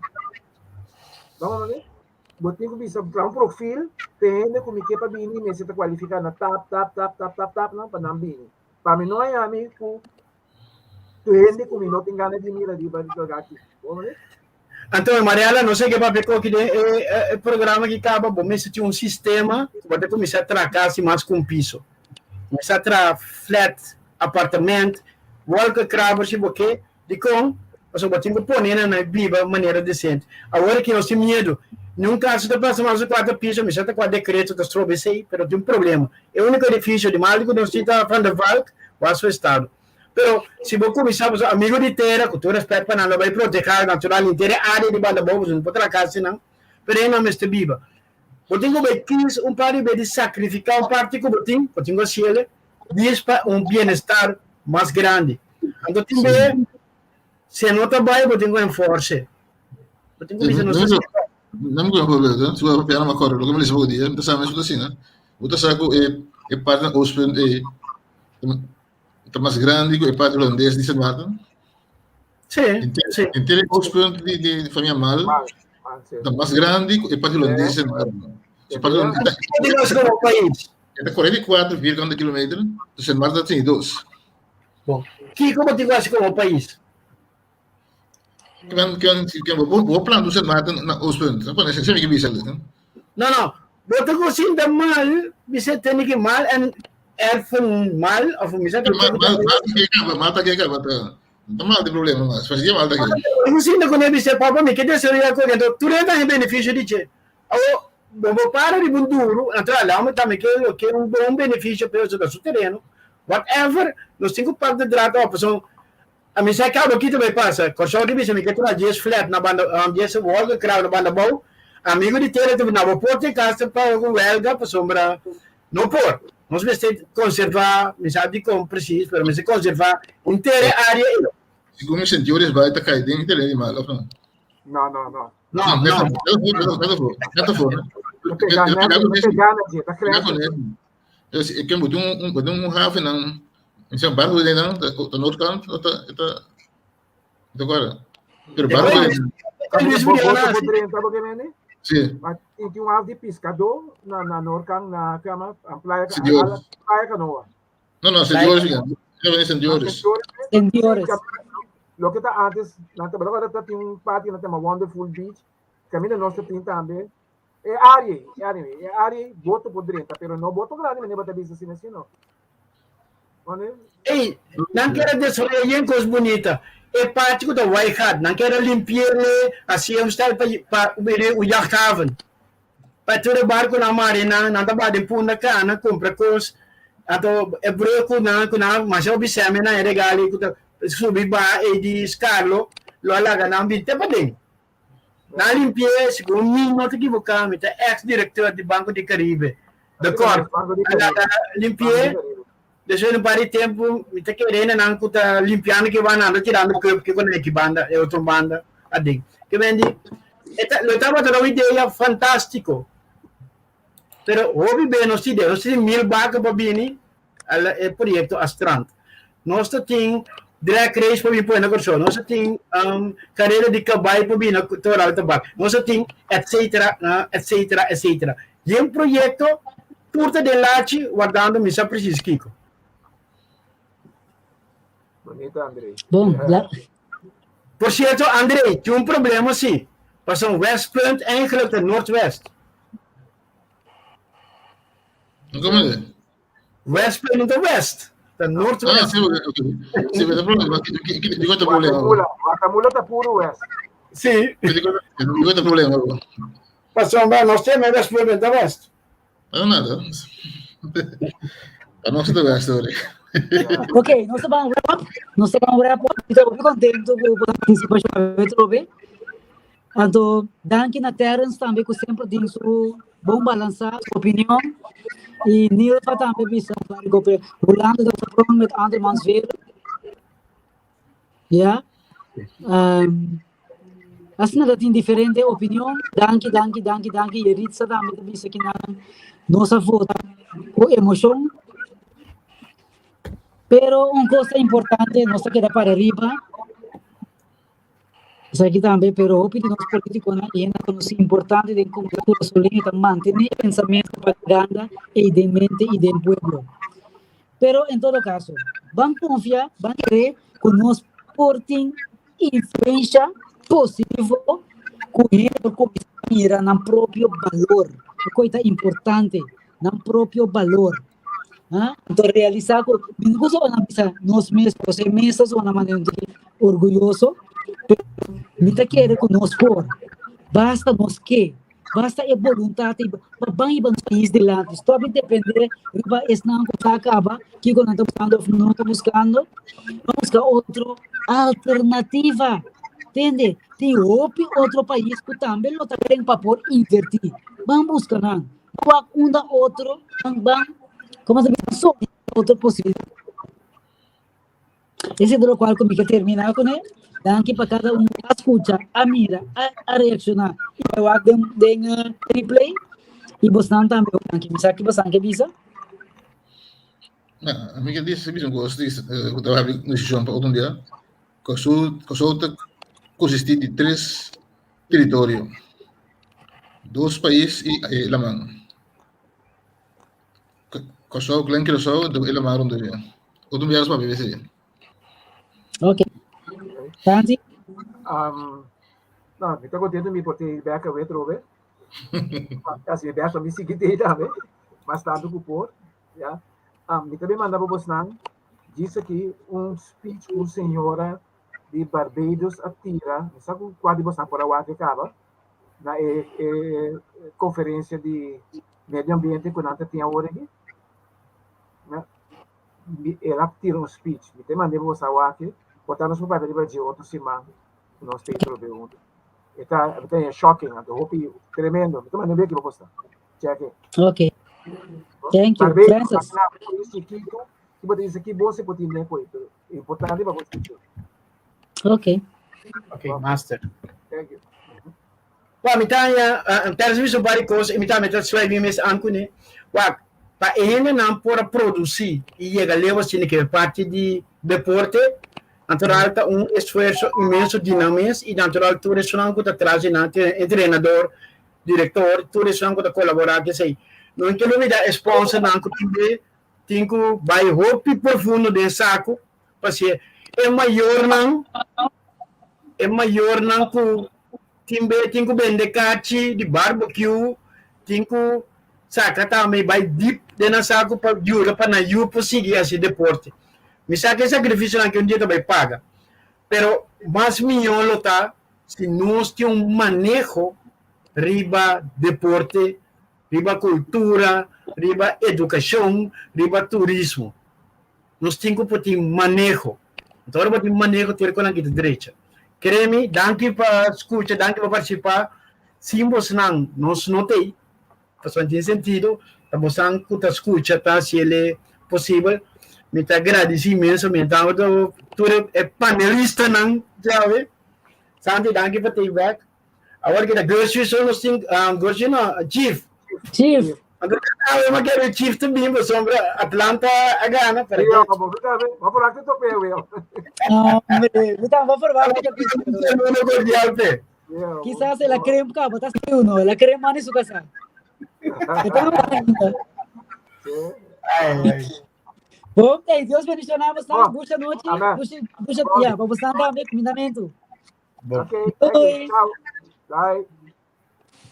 Bo Bo tin ku bisa traha un profil pa e hende ku mi ke pa bini mester ta kualifiká na tap tap tap tap tap tap nan pa nan bini. Pa mi no haña mi ku tur hende ku mi no tin gana di mira riba di lugá aki. Bo mira? Anto, Mariela, no sé ke papia koki den e e programa ki kaba, bo mester tin un sistema ku bo ta kuminsá traha kasi mas ku un piso. Kuminsá traha flat, apartement, wolkenkrabber si bo ke, Dikon? Pasobra bo tin ku pone nan na biba manera desente. Awor aki nos tin miedu. Niun kaso ta pasa mas di kuater piso, mi sa ta kua dekreto ta stroba esei, pero tin un problema. E uniko edifisio di maldi ku nos tin ta Van der Valk, was su estado. Pero si bo kuminsá, pasobra amigu di tera, ku tur rèspèt pa nan, lo bai protehá natural henter e área di banda abou, pasobra no por traha kas einan, pero einan mester biba. Bo tin ku bai kis un par di bes di sakrifiká un parti ku bo tin, bo tin ku hasiel, dies pa un bienestar mas grandi. Anto tin be se no ta bai bo tin ku enforse. Bo tin ku bisa nos ta sirba. No me acuerdo, si bo piano me acuerdo, lo que me lisa poco dia, ta sa mes asina. Bo ta sa ku e e parte na Oostpunt e ta mas grandi ku e parte holandés di Sint Maarten. Sí, sí. Inter Oostpunt di di familia Mal ta mas grandi ku e parte holandés di Sint Maarten. E parte holandés ta Di nos como país. E ta 44 vierkante kilometer, Sint Maarten ta 32. Bon, kiko bo tin ku hasi komo pais? Kiman, kiman, kiman, bo, bo plan tu Sint Maarten na Oostpunt. No pone, se mi ke bisa les, no? No, no. Bo ta ku sinta mal, bisa tene ki mal en erfen mal, of bisa ta Mal, mal, mal ke kaba, mal ta ke kaba ta. No mal de problema mas. Fasi mal ta ke. Ku sinta ku ne bisa papa mi ke desaroya ko ento tur e ta beneficio di che. Awo, bo bo para riba un duru, natural, lama tambe ke lo ke un bon beneficio pero ta su tereno. Whatever, nos tin ku pak de draad op, pasobra ami sa kaba ki ta bai pasa. Kòrsou ta bisa mi ke traha dies flat na banda, dies wolkenkrabber na banda abou. Amigu di tera ta bisa, no bo por tin kas ta paga ku wèlga pasobra no por. Nos mester konservá, mi sa dikon presis, pero mester konservá henter e área ei. Segun mi sentiores bai ta kai den tereno di mal, òf no? No, no, no. No, no. Metafor, No pega nada, no pega nada, ta crece. Dus ik ken botin un botin un haven nan, mi barco de nan, ta noordkant, ta ta ta guarda. Pero barco de Luis Briana. Sí. Maar tin un haf di piscador na na noordkant na kama, playa playa Canoa. No, no, Sint Joris. Ja, ben Sint Joris. Sint Joris. Loke ta antes, nan ta ta tin un party na tema Wonderful Beach. Caminda nos ta tin tambe. E área, e área, e área boto por drenta, pero no boto grande, meneer bata bisa asina asina. Ey, nan kier a desaroya yen cos bunita. E parti cu ta Waaigat, nan kier a limpiele, hacié un style pa pa bira un jachthaven. Pa tur e barconan marina, nan ta baha den Punda Cana cumpra cos. Anto e brug cu nan cu nan masha hopi seme nan e regali cu ta subi baha ey di Scarlo, lo a laga nan bin te paden. Nan limpié, segun mi no ta ekivoká, mi ta ex direktor di Banco di Caribe. De kort, a laga limpié, despues di un par di tempu mi ta kere hende nan ku ta limpiando ki banda, nan ta tirando kùp ki ku ki banda, e otro banda aden. Ke men di, e ta, lo tabata un idea fantástiko, pero hopi be nos tin idea, nos tin mil baka pa bini, Ala e proyekto a strand. Nos ta tin drag race pa bin pone na Kòrsou. Nos ta tin um, karera di kabai pa bin na Toral Tabak. Nos ta tin etcetera, uh, etcetera, etcetera. Yen proyekto tur ta den lachi wardando mi sa precies kiko. Bonito, André. Bon, la... Por cierto, André, tin un problema sí. Pasobra Westpunt eigenlijk ta Noordwest. Como é? West pero no ta West. Ta Noordwest. Ah, sí, sí, pero problema. Digo te problema. Guatemala ta puro west. Sí. Digo te problema. Pasobra nos tin e west pueblo ta west. No, nada. Pa nos ta west, sorry. Ok, nos ta ban wrap. Nos ta ban wrap. Mi ta hopi contento ku bo partisipashon atrobe. Anto danki na Terence tambe ku semper tin su bon balansá su opinion. I Nilva tambe bisa Hulanda ta verbrand met andermans wereld. Ja. Um, asina ta tin diferente opinion. Danki, danki, danki, danki. Yeritza tambe ta bisa kinan nos a vota ku emoshon. Pero un kos ta importante, nos ta keda para riba. Esaki tambe, pero hopi di nos politiconan y hende conoci importante den comunidad curasoleño ta mantene e pensamiento propaganda ey den mente y den pueblo. Pero en todo caso, ban confia, ban kere cu nos por tin influencia positivo cu hende por cuminsa mira nan propio balor. E coy ta importante, nan propio balor. Ah, anto realisa cu mi no gusta ora nan bisa nos mes, pasobra e mes ta zona manera un tiki orguyoso, pero mi ta kere cu nos por. Basta nos ke, basta e boluntad ei pa ban hiba nos pais dilanti. Stop di depende riba esnan cu sa caba kico nan ta buscando of no ta buscando. Ban busca otro alternativa. Tende, tin hopi otro pais cu tambe lo ta den pa por inverti. Ban busca nan. Wak unda otro ban ban, como se bisa, so otro posibilidad. Ese ta locual cu mi ke termina cune. Danki pa cada un a scucha, a mira, a reacciona y a wak den den replay. Y bosnan tambe hopi danki. Mi sa ki bosnan ke bisa. Na, mi ke bisa bisa un cos, cu ta habri un decision pa otro un dia. Kòrsou, Kòrsou ta konsistí di tres teritorio, dos pais i e laman. Kòrsou, Klein Curaçao, anto e laman rondó dje. Otro biaha nos papia di esei. Ok. Tanti? Um, no, mi ta contento mi por te bek awe trobe. Asi mi bek mi sigui te tambe. Mas tanto ku por, ya. Um, mi ta manda pa bosnan Djis aki un speech un señora di Barbados a tira, no sa ku kua di boso por a wak e kaba, na e e konferensia di medio ambiente ku nan ta tin awor aki. Na, el a tira un speech, mi ta manda boso a wak e, por ta nos por papia riba dje otro siman ku nos ta trobe huntu. E ta, e ta shocking, anto hopi tremendo, mi ta manda aki pa boso. Check it. Ok. Thank you. Barbados, Francis. país chiquito, si bo ta dice ki bo se por tin den koe, pero importante pa bo escucha. Ok. Ok, master. Thank you. Wa mi ta haña, uh, Terence mi so bari kos, i mi tambe ta sluit mi mes aan kuné. Wak, pa e hendenan por a produsí i yega leu asina ke parti di deporte, natural ta un esfuerso inmenso di nan mes i natural tur esunnan ku ta tras di nan, entrenador, Director, tur esnan ku ta kolaborá ku esei. No ke lubidá e sponsornan ku tin be tin ku bai hopi profundo den saku pasobra e mayornan e mayornan ku tin be tin ku bende kachi di barbecue tin ku saka tambe bai dip den nan saku pa yuda pa nan yu por sigui hasi deporte. Mi sa ku e sakrifisionan ke un dia ta bai paga pero mas mihó lo ta Si nos tin un maneho riba deporte, riba kultura, riba edukashon, riba turismo. Nos tin ku por tin maneho. Anto ora bo tin maneho tur e konan kita drecha. Kere mi, danki pa skucha, danki pa partisipá. Sin bosnan nos no ta ei. Pasobra tin sentido, ta bosan ku ta skucha ta hasi el e posibel. Mi ta gradisí inmenso, mi ta tur e panelistanan djawe. Santi, danki pa take back. Awor kita Gershwin so nos tin, um, Gershwin no, Chief. Chief. Anto awe ma kere Chief te bin pasobra Atlanta a gana, pero Yo, como que sabe, va por aquí tope, güey. Hombre, mi ta va probar que Saludo cordial pe. Quizás el a crema cabo, ta uno, el a crema ni su casa. Ay, ay. Bom, hey, Dios bendicionamos, Bom. Bucha noche, Amén. bucha, bucha, ya, vamos a tambe, comindamento. Bom. Ok, thank you. Ciao. Bye.